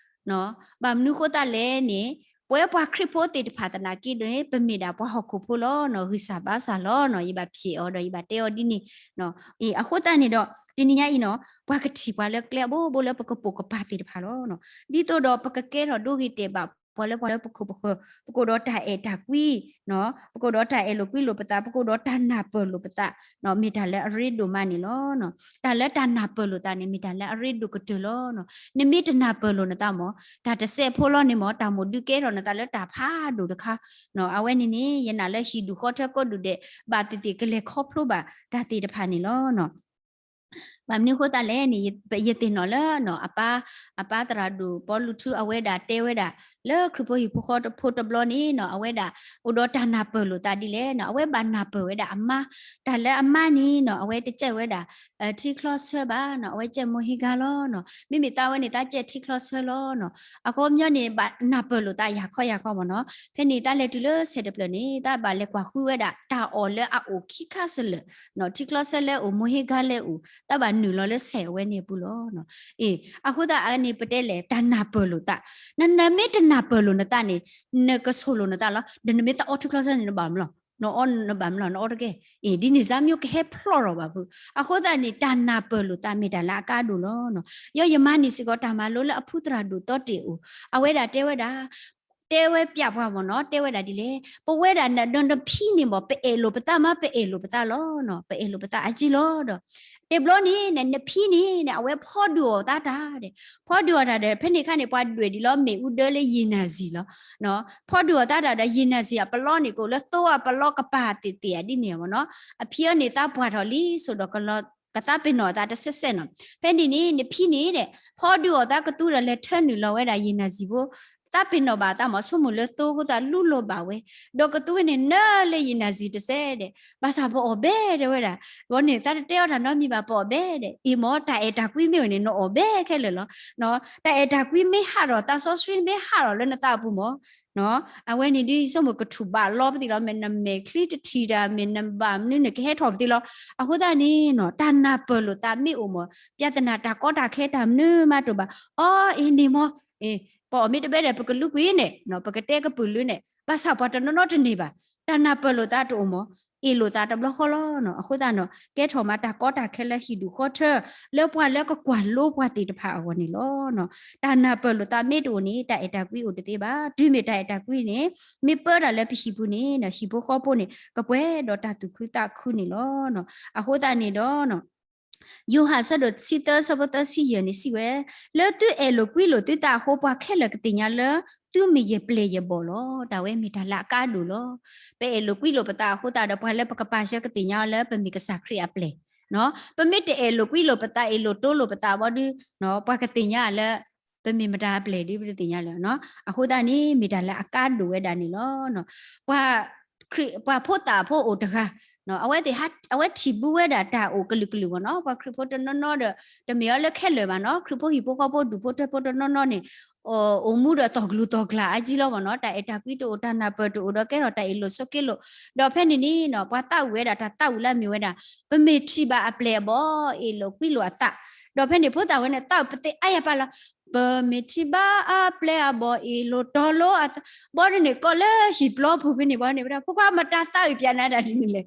ၤ. ဘၣ်မနုၤဃိသတးလဲၣ်န့ၣ် ပဝဲပှၤခရံာ်ဖိသ့ၣ်တဖၣ်သနာ်က့ဒီး ပမ့ၢ်ဒၣ်ပှၤဟီၣ်ခိၣ်ဖိလီၤနီၤ, ဂံၢ်စၢ်ဘါစၢ်လီၤနီၤ. ယဘၣ်ဖျဲးအီၤဒီး ယဘၣ်တဲအီၤဒ်န့ၣ်. အဃိသတးန့ၣ်ဒီး တနံၤညါအံၤနီၤ ပှၤကထံၣ်ပှၤလၢကျဲအဘိဘိလၢပကပိာ်ကပၤသ့ၣ်တဖၣ်လီၤ. ဒ်သိးဒီးပကကဲထီၣ်ဒိဂ့ၤတဲာ်ဘၣ် ပှၤလၢပှၤလၢပခိၣ်ပဃၢၤ ပကအိၣ်ဒီးတၢ်အဲၣ်တၢ်ကွံ, ပကအိၣ်ဒီးတၢ်အဲၣ်လိာ်ကွံလိာ်ပသး, ပကအိၣ်ဒီးတၢ်နၢ်ပၢၢ်လိာ်ပသး, မ့ၢ်တၢ်လၢအရ့ဒိၣ်မးန့ၣ်လီၤ. တၢ်လၢတၢ်နၢ်ပၢၢ်လိာ်သးန့ၣ် မ့ၢ်တၢ်လၢအရ့ဒိၣ်ကတၢၢ်လီၤ. နမ့ၢ်တနၢ်ပၢၢ်လိာ်နသးမ့ၢ် တၢ်တစဲးဖိလီၤန့ၣ်မ့ၢ် တၢ်မိၣ်ဒုးကဲထီၣ်နသးလၢတၢ်ဖးဒိၣ်တခါ. အဝဲန့ၣ်န့ၣ် ယနာ်လၢဟံၣ်ဒူၣ်ဃီထၢကိးဒူၣ်ဒဲး ဘၣ်သ့ၣ်သ့ၣ်ကလဲၤခီဖျိဘၣ်တၢ်သ့ၣ်တဖၣ်န့ၣ်လီၤ. ဘၣ်မနုၤအဃိသတးလဲၣ်န့ၣ် ယသ့ၣ်နီၣ်လၢ အပၢ် အပၢ်သရၣ်ဒိၣ်ပီလူးထူအဝဲဒၣ်တဲဝဲဒၣ် လၢခရံာ်ဖိဟံၣ်ဖိဃီဖိတဘျီန့ၣ်နီၣ် အဝဲဒၣ်အိၣ်ဒီးတၢ်နၢ်ပၢၢ်လိာ်သးဒ်လဲၣ်နီၣ် အဝဲဘၣ်နၢ်ပၢၢ်ဝဲဒၣ်အမါ, တၢ်လၢအမါန့ၣ်နီၣ် အဝဲတစဲးဝဲဒၣ် ထံချီဆၢဘၣ်နီၣ် အဝဲစဲးမိၢ်ဟ့ဂါလီၤနီၣ် မ့မ့ၢ်သးဝဲန့ၣ် သးစဲးထံချီဆၢလီၤနီၣ် အခီပညီန့ၣ် ဘၣ်နၢ်ပၢၢ်လိာ်သးယၤခီယၤခီမ့ၢ်နီၣ် ဖဲန့ၣ်သးလဲၤတုၤလၢဆဲးတဖျၢၣ်န့ၣ် သးဘၣ်လဲၤကွၢ်ဃုဝဲဒၣ် တၢ်အီၣ်လၢအအိၣ်ခံခါစလၢာ်နီၣ် ထံချီဆၢလၢအအိၣ် မိၢ်ဟ့ဂါလၢအအိၣ် သးဘၣ်နုာ်လီၤလၢဆဲးအဝဲန့ၣ်အပူၤလီၤ. အ့ အဃိသတးအန့ၣ်ပတဲလဲၣ် တၢ်နၢ်ပၢၢ်လိာ်သး, နမ့ၢ်တနၢ်ပၢၢ်လိာ်နသးန့ၣ် နကဆိၣ်လိာ်နသးလီၤ. ဒီးနမ့ၢ်သးအီထံချီဆၢန့ၣ် နဘၣ်မလီၤ, နအီနဘၣ်မလီၤ နအီတကဲ. အ့ ဒ်န့ၣ်စါမ့ၢ်ကဟဲဖျီၣ်ထီၣ်ဘၣ်ဖုး. အဃိသတးန့ၣ် တၢ်နၢ်ပၢၢ်လိာ်သးမ့ၢ်တၢ်လၢအကါဒိၣ်လီၤ. ယဲယမါန့ၣ်စ့ၢ်ကီး တၢ်မၤလိလၢအဖုသရၣ်ဒိၣ်သီတ့ၢ်အိၣ် အဝဲဒၣ်တဲဝဲဒၣ် တဲဝဲပျၢ်ပှၤမ့ၢ်နီၣ် တဲဝဲဒၣ်ဒ်လဲၣ် ပဝဲဒၣ်ဒီးနဖံန့ၣ်မ့ၢ် ပအဲၣ်လိာ်ပသးမး ပအဲၣ်လိာ်ပသးလီၤ. ပအဲၣ်လိာ်ပသးအါကံလီၤဒီး တဘျီန့ၣ် နဖံန့ၣ် အဝဲဖီဒုးအီၣ်သးတၢ်ဒီး ဖီဒုးအီၣ်တၢ်ဒီး ဖဲန့ၣ်အခါန့ၣ် ပှၤဒွဲၣ်ဒ်လီၤ မ့ၣ်အူဒၢလၢယံာ်နၢ်စံာ်လီၤ. ဖီဒုးအီၣ်သးတၢ်ဒီး ယံာ်နၢ်စံာ်အပလီန့ၣ် ကအိၣ်လၢသိအပလီကပၤသ့ၣ်သ့ၣ်ဧါဒ်န့ၣ်မ့ၢ်နီၣ် အဖံအန့ၣ်သးပှၢ်ထီၣ်လံ ဆိးဒီးကလီ ကသးပ့ၤနီၣ်အသးတစဲးစဲးနီၣ်. ဖဲန့ၣ်န့ၣ် နဖံန့ၣ်ဒီး ဖီဒုးအီၣ်သးကသူဒီး လဲၤထၢနုာ်လီၤဝဲဒၣ်ယံာ်နၢ်စံာ်ဖိ သးပ့ၤနီၣ်ဘၣ်အသးမ့ၢ် ဆိကမိၣ်လၢသိအဃိသတးလူလီၤဘၣ်ဝဲ ဒီးကသူန့ၣ် နၢလၢယံာ်နၢ်စံာ်တစဲးဒီး ဘၣ်ဆၣ်ပအီၣ်ဘဲတဲဝဲဒၣ်. ဝဲန့ၣ် သးတတဲအီၤတၢ်နီတမံၤဘၣ် ပအီၣ်ဘဲဒီး အ့ၣ်မ့ၢ် တၢ်အဲၣ်တၢ်ကွံမ့ၢ်အိၣ်န့ၣ် နအီၣ်ဘဲခဲလၢာ်လီၤ. တၢ်အဲၣ်တၢ်ကွံမ့ၢ်ဟးထီၣ် သးစီဆှံမ့ၢ်ဟးထီၣ်လၢနသးအပူၤမ့ၢ် အဝဲန့ၣ်ဒ်ဆိကမိၣ်ကထူၣ်ဘးလီပသံးလီၤ. မ့ၢ်နမဲာ်ချံတထံၣ်တၢ် မ့ၢ်နဘၣ်မနုၤန့ၣ် ကဟဲထီၣ်ပသံးလီၤ. အဃိသတးန့ၣ်နီၣ် တၢ်နၢ်ပၢၢ်လိာ်သးမ့ၢ်အိၣ်မ့ၢ် ပြဿနာ တၢ်ကီတၢ်ခဲတၢ်မနုၤမးတအိၣ်ဘၣ်. အီ အ့ၣ်န့ၣ်မ့ၢ် အ့ၣ် ပအီၣ်မ့ၢ်တဘဲဒီး ပကလူကွံာ်န့ၣ် ပကတဲကပုာ်လုန့ၣ် ဘၣ်ဆၣ်ပှၤတနီၤနီၤတန့ၢ်ဘၣ်. တၢ်နၢ်ပၢၢ်လိာ်သးတအိၣ်မ့ၢ် အ့ၣ်လိာ်သးတဘျီဃီလီၤ. အဃိသတးနီၣ် ကဲထီၣ်မးတၢ်ကီတၢ်ခဲလၢဟံၣ်ဒူၣ်ဃီထၢ လၢပှၤလၢကကွၢ်လိပှၤသ့ၣ်တဖၣ်အဂီၢ်န့ၣ်လီၤ. တၢ်နၢ်ပၢၢ်လိာ်သးမ့ၢ်တအိၣ်န့ၣ် တၢ်အဲၣ်တၢ်ကွံအိၣ်တသ့ဘၣ်. တုၤမ့ၢ်တၢ်အဲၣ်တၢ်ကွံန့ၣ် မ့ၢ်ပၢတၢ်လၢပဟံၣ်ပူၤန့ၣ် ဟံၣ်ဖိဃီဖိန့ၣ် ကပှဲၤဒီးတၢ်သူၣ်ခုသးခုန့ၣ်လီၤ. အဃိသတးန့ၣ်ဒီး ယိၤဟၣ်အဆၢဒိၣ်တဆံသၢအဆၢဖိသၢဆံယဲၢ်န့ၣ်စံးဝဲ, လၢသုအဲၣ်လိာ်ကွံလိာ်သုသးအဃိ ပှၤခဲလၢာ်ကသ့ၣ်ညါလၢ သုမ့ၢ်ယပျဲၢ်ယဘီၣ်လီၤ. တၢ်ဝဲမ့ၢ်တၢ်လၢအကါဒိၣ်လီၤ. ပအဲၣ်လိာ်ကွံလိာ်ပသးအဃိသတးဒီး ပှၤလၢပကပာ်ဆှၢကသ့ၣ်ညါအီၤလၢ ပမ့ၢ်ကစၢ်ခရံာ်အပျဲၢ် ပမ့ၢ်တအဲၣ်လိာ်ကွံလိာ်ပသး အဲၣ်လိာ်တိလိာ်ပသးဘီဒု ပှၤကသ့ၣ်ညါလၢ ပမ့ၢ်မတၤအပျဲၢ်ဒု ပတသ့ၣ်ညါလၢၤ. အဃိသတးန့ၣ် မ့ၢ်တၢ်လၢအကါဒိၣ်ဝဲဒၣ်န့ၣ်လီၤ. ပှၤ ခရံာ် ပှၤဖိသၣ်ဖိအိၣ်တဂၤ အဝဲသ့ၣ် အဝဲထံၣ်ဘူးဝဲဒၣ်တၢ်အိၣ်ကလုာ်ကလုာ်မ့ၢ်နီၤ, ပှၤခရံာ်ဖိတနီၤနီၤဒီး တမ့ၢ်အီၤလၢခဲလၢာ်ဘၣ်နီၤ, ခရံာ်ဖိဟံၣ်ဖိဃီဖိဒူၣ်ဖိထၢဖိတနီၤနီၤန့ၣ် အိၣ်မူဒီးသီၣ်ကျူၤသီၣ်ကျါအါကံလီၤမ့ၢ်နီၤ, တၢ်အဲၣ်တၢ်ကွံတအိၣ် တၢ်နၢ်ပၢၢ်တအိၣ်ဒီးကဲထီၣ်တၢ်အ့ၣ်လိာ်ဆိးက့လိာ်, ဒီးဖဲန့ၣ်န့ၣ် ပှၤသးဝံၣ်ဝဲဒၣ် တၢ်သးဝံၣ်လၢအမ့ၢ်ဝဲဒၣ် ပမ့ၢ်ထံၣ်ဘၣ်အပျဲၢ်အဘီၣ် အ့ၣ်လိာ်ကွံလိာ်အသး, ဒီးဖဲန့ၣ်ဖိသၣ်ဝဲန့ၣ် သးဝံၣ်ပသ့ၣ်အါယၤပာ်လီၤ ပမ့ၢ်ထံၣ်ဘၣ်အပျဲၢ်အဘီၣ် အ့ၣ်လိာ်တီလိာ်အသး, ဘီဒ်န့ၣ် ကိးလၢဟံၣ်ပျီပူၤဖဲန့ၣ် ဘီန့ၣ်ဝဲဒၣ် ဖိခွါမတၤသးဝံၣ်ပျဲနၤဒၣ်ဒ်န့ၣ်လဲၣ်,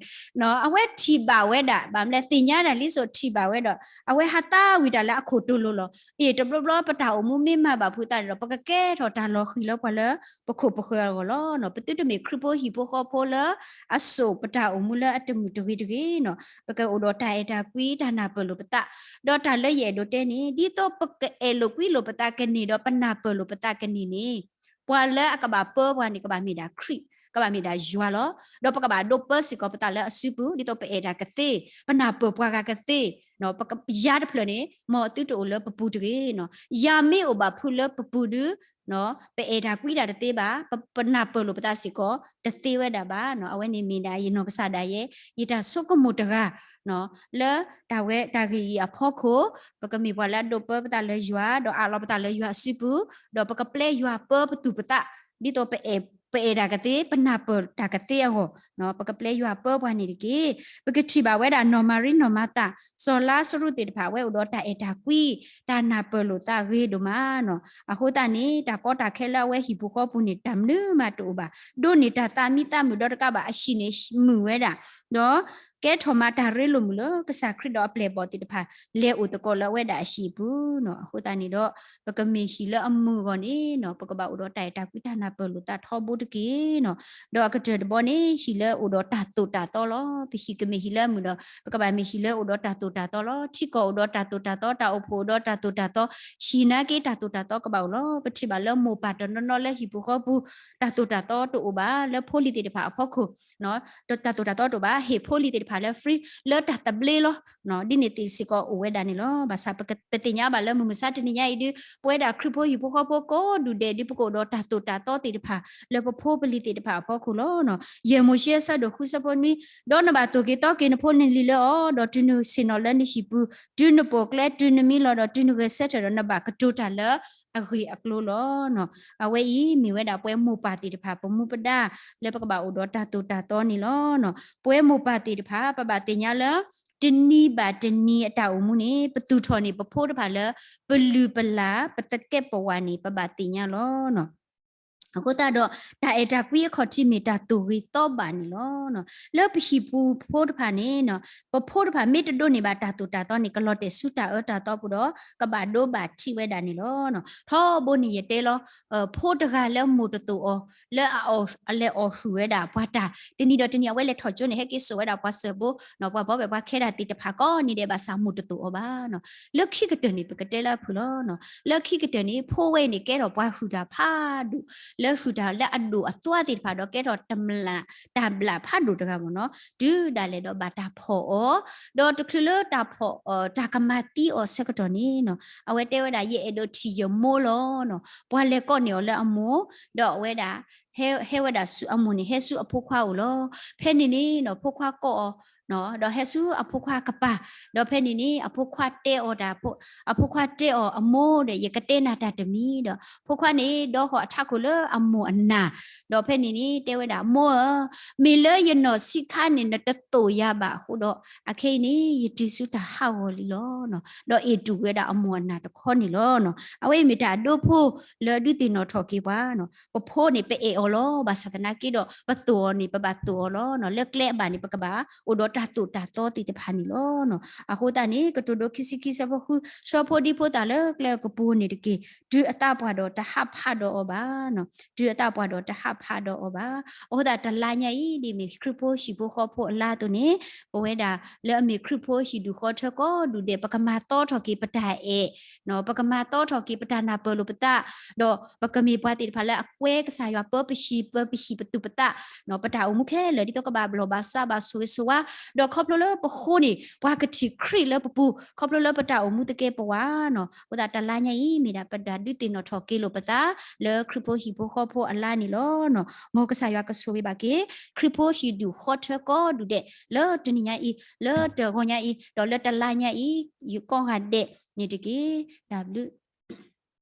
အဝဲထံၣ်ဘၣ်ဝဲဒၣ် ဘၣ်မလဲၣ် သ့ၣ်ညါဒၣ်လံစိၤထံၣ်ဘၣ်ဝဲဒီး အဝဲဟးသးဝံၣ်တၢ်လၢအခိၣ်တိလိၤလီၤ. အ့ၣ် တဘျီဘျီပတၢ်အိၣ်မူမ့ၢ်မၤဘၣ်ဖုးသးန့ၣ်ဒီး ပကကဲထီၣ်တၢ်လီၤဃံၤလၢပှၤလၢပခိၣ်ပဃၢၤအဂီၢ်လီၤ. ပသုတမ့ၢ်ခရံာ်ဖိဟံၣ်ဖိဃီဖိလၢ အစိာ်ပတၢ်အိၣ်မူလၢအတမုာ်တဂ့ၤတဂ့ၤနီၤ, ပကအိၣ်ဒီးတၢ်အဲၣ်တၢ်ကွံ တၢ်နၢ်ပၢၢ်လိာ်ပသး, ဒီးတၢ်လၢယအဲၣ်ဒိးတဲန့ၣ် ဒ်သိးပကအဲၣ်လိာ်ကွံလိာ်ပသးကန့ၢ်ဒီးပနၢ်ပၢၢ်လိာ်ပသးကန့ၢ်န့ၣ်, ပှၤလၢအကဘၣ်ပၢပှၤန့ၣ် ကဘၣ်မ့ၢ်ဒၣ်ခရံာ်, ကဘၣ်မ့ၢ်ဒၣ်ယွၤလီၤ. ဒီးပကဘၣ်ဒိးပၢစ့ၢ်ကီးပသးလၢအစုပူၤ ဒ်သိးပအဲၣ်တၢ်ကသ့, ပနၢ်ပၢၢ်ပှၤဂၤကသ့, ယၤတဖျၢၣ်န့ၣ် မ်သုတအိၣ်လၢပပူၤတဂ့ၤနီၤ, ယၤမ့ၢ်အိၣ်ဘၣ်ဖုးလၢပပူၤဒု ပအဲၣ်တၢ်ကွံတၢ်တသ့ဘၣ်, ပနၢ်ပၢၢ်လိာ်ပသးစ့ၢ်ကီး တသ့ဝဲဒၣ်ဘၣ်နီၤ. အဝဲန့ၣ်မ့ၢ်ဒၣ်ယနီၢ်ကစၢ်ဒၣ်ယဲ ယတၢ်ဆိကမိၣ်တဂၤ လၢတၢ်ဝဲတၢ်ဂ့ၢ်အံၤအဖီခိၣ်, ပကမ့ၢ်ပှၤလၢအဒိးပၢပသးလၢယွၤ ဒီးအးလီၤပသးလၢယွၤအစုပူၤ, ဒီးပကပျဲယွၤပၢပသူၣ်ပသး, ဒ်သိးပအဲၣ်တၢ်ကသ့ ပနၢ်ပၢၢ်တၢ်ကသ့အဂီၢ်, ပကပျဲယွၤပၢပှၤန့ၣ်တက့ၢ်. ပကထံၣ်ဘၣ်ဝဲဒၣ်နီၢ်မၤရံနီၢ်မၤသး စီၤလါစရူးသ့ၣ်တဖၣ် အဝဲအိၣ်ဒီးတၢ်အဲၣ်တၢ်ကွံ, တၢ်နၢ်ပၢၢ်လိာ်သးဂ့ၤဒိၣ်မးနီၤ. အဃိသတးန့ၣ် တၢ်ကီတၢ်ခဲလၢအဝဲဟံၣ်ပူၤဃီပူၤန့ၣ် တၢ်မနုၤမးတအိၣ်ဘၣ်, ဒိးန့ၢ်တၢ်သးမံသးမုာ်ဒီးတကးဘၣ် အဟံၣ်န့ၣ်မုာ်ဝဲဒၣ်, ဒီး ကဲထီၣ်မၤတၢ်ရ့လိာ်မုာ်လၢကစၢ်ခရံာ်ဒီးအပျဲၢ်အဘီၣ်သ့ၣ်တဖၣ် လဲၤအိၣ်သကိးလၢအဝဲဒၣ်အဟံၣ်အပူၤနီၤ. အဃိသတးန့ၣ်ဒီး ပကမ့ၢ်ဟံၣ်လၢအမုာ်အဂီၢ်န့ၣ်နီၤ ပကဘၣ်အိၣ်ဒီးတၢ်အဲၣ်တၢ်ကွံတၢ်နၢ်ပၢၢ်လိာ်သးထီဘိတက့ၢ်နီၤ. ဒီးအကတၢၢ်တဘီန့ၣ် ဟံၣ်လၢအိၣ်ဒီးတၢ်သိၣ်တၢ်သီလီၤ. ပဟံၣ်ကမ့ၢ်ဟံၣ်လၢအမုာ်ဒီး ပကဘၣ်မ့ၢ်ဟံၣ်လၢအိၣ်ဒီးတၢ်သိၣ်တၢ်သီလီၤ. ထံကီၢ်အိၣ်ဒီးတၢ်သိၣ်တၢ်သီ, တၢ်အိၣ်ဖှိၣ်အိၣ်ဒီးတၢ်သိၣ်တၢ်သီ, ဟံၣ်နာ်က့တၢ်သိၣ်တၢ်သီကဘၣ်အိၣ်လီၤ. ပထံၣ်ဘၣ်လၢမိၢ်ပၢ်တနီၤနီၤလၢဟံၣ်ပူၤဃီပူၤ တၢ်သိၣ်တၢ်သီတအိၣ်ဘၣ်, လၢဖိလံၤသ့ၣ်တဖၣ်အဖီခိၣ် တၢ်သိၣ်တၢ်သီတအိၣ်ဘၣ်, ဟ့ၣ်ဖိလံၤသ့ၣ်တဖၣ်လၢ free လၢတၢ်သဘျ့လီၤ. ဒ်န့ၣ်သ့ၣ်စ့ၢ်ကီးအိၣ်ဝဲဒၣ်န့ၣ်လီၤ. ဘၣ်ဆၣ်ပသ့ၣ်ညါဘၣ်လၢမုၢ်မဆါတနံၤညါအံၤဒုး ပဝဲဒၣ်ခရံာ်ဖိဟံၣ်ဖိဃီဖိကိးဒူၣ်ဒဲးဒုး ပကအိၣ်ဒီးတၢ်သိၣ်တၢ်သီသ့ၣ်တဖၣ် လၢပဖိပလံၤသ့ၣ်တဖၣ်အဖီခိၣ်လီၤ. ယဲၢ်မိၤၡ့အဆၢဒိၣ်ဃုဆၢဖိနွံ, ဒီးနဘၣ်သိၣ်က့ၤသီက့ၤနဖိနလံၤလၢအီၤ, ဒီးတုၤနဆ့ၣ်နီၤလၢနဟံၣ်ပူၤ, တုၤနပိာ်ကျဲ, တုၤနမံလီၤ, ဒီးတုၤနဂဲၤဆၢထၢၣ်ဒီး နဘၣ်ကတိၤတၢ်လၢအဂ့ၢ်အကျိၤလီၤ. အဝဲအံၤမ့ၢ်ဝဲဒၣ်ပဝဲမိၢ်ပၢ်သ့ၣ်တဖၣ် ပမူပဒါ လၢပကဘၣ်အိၣ်ဒီးတၢ်သိၣ်တၢ်သီန့ၣ်လီၤ. ပဝဲမိၢ်ပၢ်သ့ၣ်တဖၣ် ပဘၣ်သ့ၣ်ညါလၢ တနံၤဘၣ်တနံၤအတၢ်အိၣ်မူန့ၣ် ပသူၣ်ထီၣ်န့ၢ်ပဖိတဖၣ်လၢ ပလုၢ်ပလၢ် ပသကဲးပဝးန့ၣ် ပဘၣ်သ့ၣ်ညါလီၤ. အဃိသတးဒီး တၢ်အဲၣ်တၢ်ကွံအခီၣ်ထံးမ့ၢ်တၢ်သိၣ်ဂ့ၤသီဘၣ်န့ၣ်လီၤ. လၢပဟံၣ်ပူၤဖိတဖၣ်န့ၣ် ပဖိတဖၣ်မ့ၢ်တဒိးန့ၢ်ဘၣ်တၢ်သိၣ်တၢ်သီန့ၣ် ကလီၤတဲာ်ဆူတၢ်အၢတၢ်သီပူၤဒီး ကဘၣ်ဒိဘၣ်ထံးဝဲဒၣ်န့ၣ်လီၤ. ထီဘိန့ၣ်ယတဲလီၤ ဖိတဂၤလၢမိၢ်တသိၣ်အီၤ လၢအလဲၤအီၣ်ဟုၣ်ဝဲဒၣ်ပှၤတၢ် တနံၤဒီးတနံၤအဝဲလဲၤထီၣ်ကၠိန့ၣ် ဟဲက့ၤစိာ်ဝဲဒၣ်ပှၤစၢၢ်ဘိ ပှၤဘီဘဲၣ်ပှၤခဲဒၣ်သ့ၣ်တဖၣ်ကိးနံၤဒဲး ဘၣ်ဆၣ်မိၢ်တသိၣ်အီၤဘၣ်. လၢခံကတၢၢ်န့ၣ် ပကတဲလၢအဖုၣ်လီၤ. လၢခံကတၢၢ်န့ၣ် ဖိဝဲအံၤန့ၣ် ကဲထီၣ်ပှၤဟုၣ်တၢ်ဖးဒိၣ် လၢဟုၣ်တၢ်လၢအဒိၣ်အသွါသ့ၣ်တဖၣ်ဒီး ကဲထီၣ်တမျၢ်တၢ်ဘျၣ်ဖးဒိၣ်တဂၤမ့ၢ်နီၤ တုၤဒၣ်လဲာ်ဒီးဘၣ်တၢ်ဖီၣ်အီၤ ဒီးတချုးလၢတၢ်ဖီၣ် တၢ်ကမၤသံအီၤဆၢကတီၢ်န့ၣ်နီၤ အဝဲတဲဝဲဒၣ် ယအဲၣ်ဒိးထံၣ်ယမိၢ်လီၤ. ပှၤလဲၤကိးန့ၢ်အီၤလၢအမိၢ် ဒီးအဝဲဒၣ် ဟဲဝဲဒၣ်ဆူအမိၢ်န့ၣ် ဟဲဆူအဖိခွါအိၣ်လီၤ. ဖဲန့ၣ်န့ၣ်နီၤ ဖိခွါကိးအီၤ ဒီးဟဲဆူအဖိခွါကပၤ ဒီးဖဲန့ၣ်န့ၣ် အဖိခွါတဲအီၤတၢ် အဖိခွါတဲအီၤ အမိၢ်ဒီး ယကတဲနၤတၢ်တမံၤဒီး ဖိခွါန့ၣ် ဒီဟီၣ်အထးခိၣ်လၢအမိၢ်အနၢ် ဒီးဖဲန့ၣ်န့ၣ် တဲဝဲဒၣ် မိၢ်ဧၢ, မ့ၢ်လၢယနီၢ်ဆံးခါန့ၣ် နတသိၣ်ယၤဘၣ်အဃိဒီး အခဲအံၤန့ၣ် ယတုၤဆူတၢ်ဟးဂီၤလံလီၤ. ဒီးအ့ၣ်တူၢ်ဝဲဒၣ်အမိၢ်အနၢ်တခီန့ၣ်လီၤ. အဝဲအံၤမ့ၢ်တၢ်အဒိဖိလၢဒုးသ့ၣ်နီၣ်ထီၣ်က့ၤပှၤ ပဖိန့ၣ် ပအဲၣ်အီၤလီၤ. ဘၣ်ဆၣ်သနာ်က့ဒီး ပသိၣ်အီၤန့ၣ် ပဘၣ်သိၣ်အီၤလီၤ. လၢကျဲအဘၣ်န့ၣ် ပကဘၣ်အိၣ်ဒီးတၢ်သိၣ်တၢ်သီသ့ၣ်တဖၣ်န့ၣ်လီၤ. အဃိသတးန့ၣ် ကတိၤဒိခံဆံခံဆၢဖိဃု ဆှၢဖိဒံဖိသၣ်လၢကျဲအကပူၤန့ၣ်တက့ၢ်. တုၤအသးပှၢ်ဒီးတဟးဖးဒီးအီၤဘၣ်. တုၤအသးပှၢ်ဒီးတဟးဖးဒီးအီၤဘၣ်. အဃိသတးတလါညါအံၤ ဒ်မ့ၢ်ခရံာ်ဖိဟံၣ်ဖိဃီဖိအလါအသိးန့ၣ် ပဝဲဒၣ်လၢအမ့ၢ်ခရံာ်ဖိဟံၣ်ဒူၣ်ဃီထၢကိးဒူၣ်ဒဲး ပကမၤသီထီၣ်က့ၤပတၢ်အဲၣ် ပကမၤသီထီၣ်က့ၤပတၢ်နၢ်ပၢၢ်လိာ်ပသး ဒီးပကမ့ၢ်ပှၤသ့ၣ်တဖၣ်လၢအကွဲကစၢ်ယွၤပၢပဟံၣ် ပၢပဟံၣ်ပသူၣ်ပသး ပတၢ်အိၣ်မူခဲလၢာ် ဒ်သိးကဘၣ်ဘျီၣ်ဘၣ်စးဘၣ်ဆိၣ်ဂ့ၤဆိၣ်ဝါ ဒီးခီဖျိလၢပဃိန့ၣ် ပှၤကထံၣ်ခရံာ်လၢပပူၤ ခီဖျိလၢပတၢ်အိၣ်မူသကဲပဝးနီၤ. အဃိသတးတလါညါအံၤ မ့ၢ်ဒၣ်ပတၢ်ဒုးသ့ၣ်နီၣ်ထီၣ်က့ၤလိာ်ပသး လၢခရံာ်ဖိဟံၣ်ဖိဃီဖိအလါန့ၣ်လီၤ. မ်ကစၢ်ယွၤကဆိၣ်ဂ့ၤဘၣ်က့ၤ ခရံာ်ဖိဟံၣ်ဒူၣ်ဃီထၢကိးဒူၣ်ဒဲး လၢတနံၤညါအံၤ လၢတဂီၤညါအံၤ ဒီးလၢတလါညါအံၤ ယကိးဂၤဒဲးန့ၣ်တက့ၢ်. တၢ်ဘျုး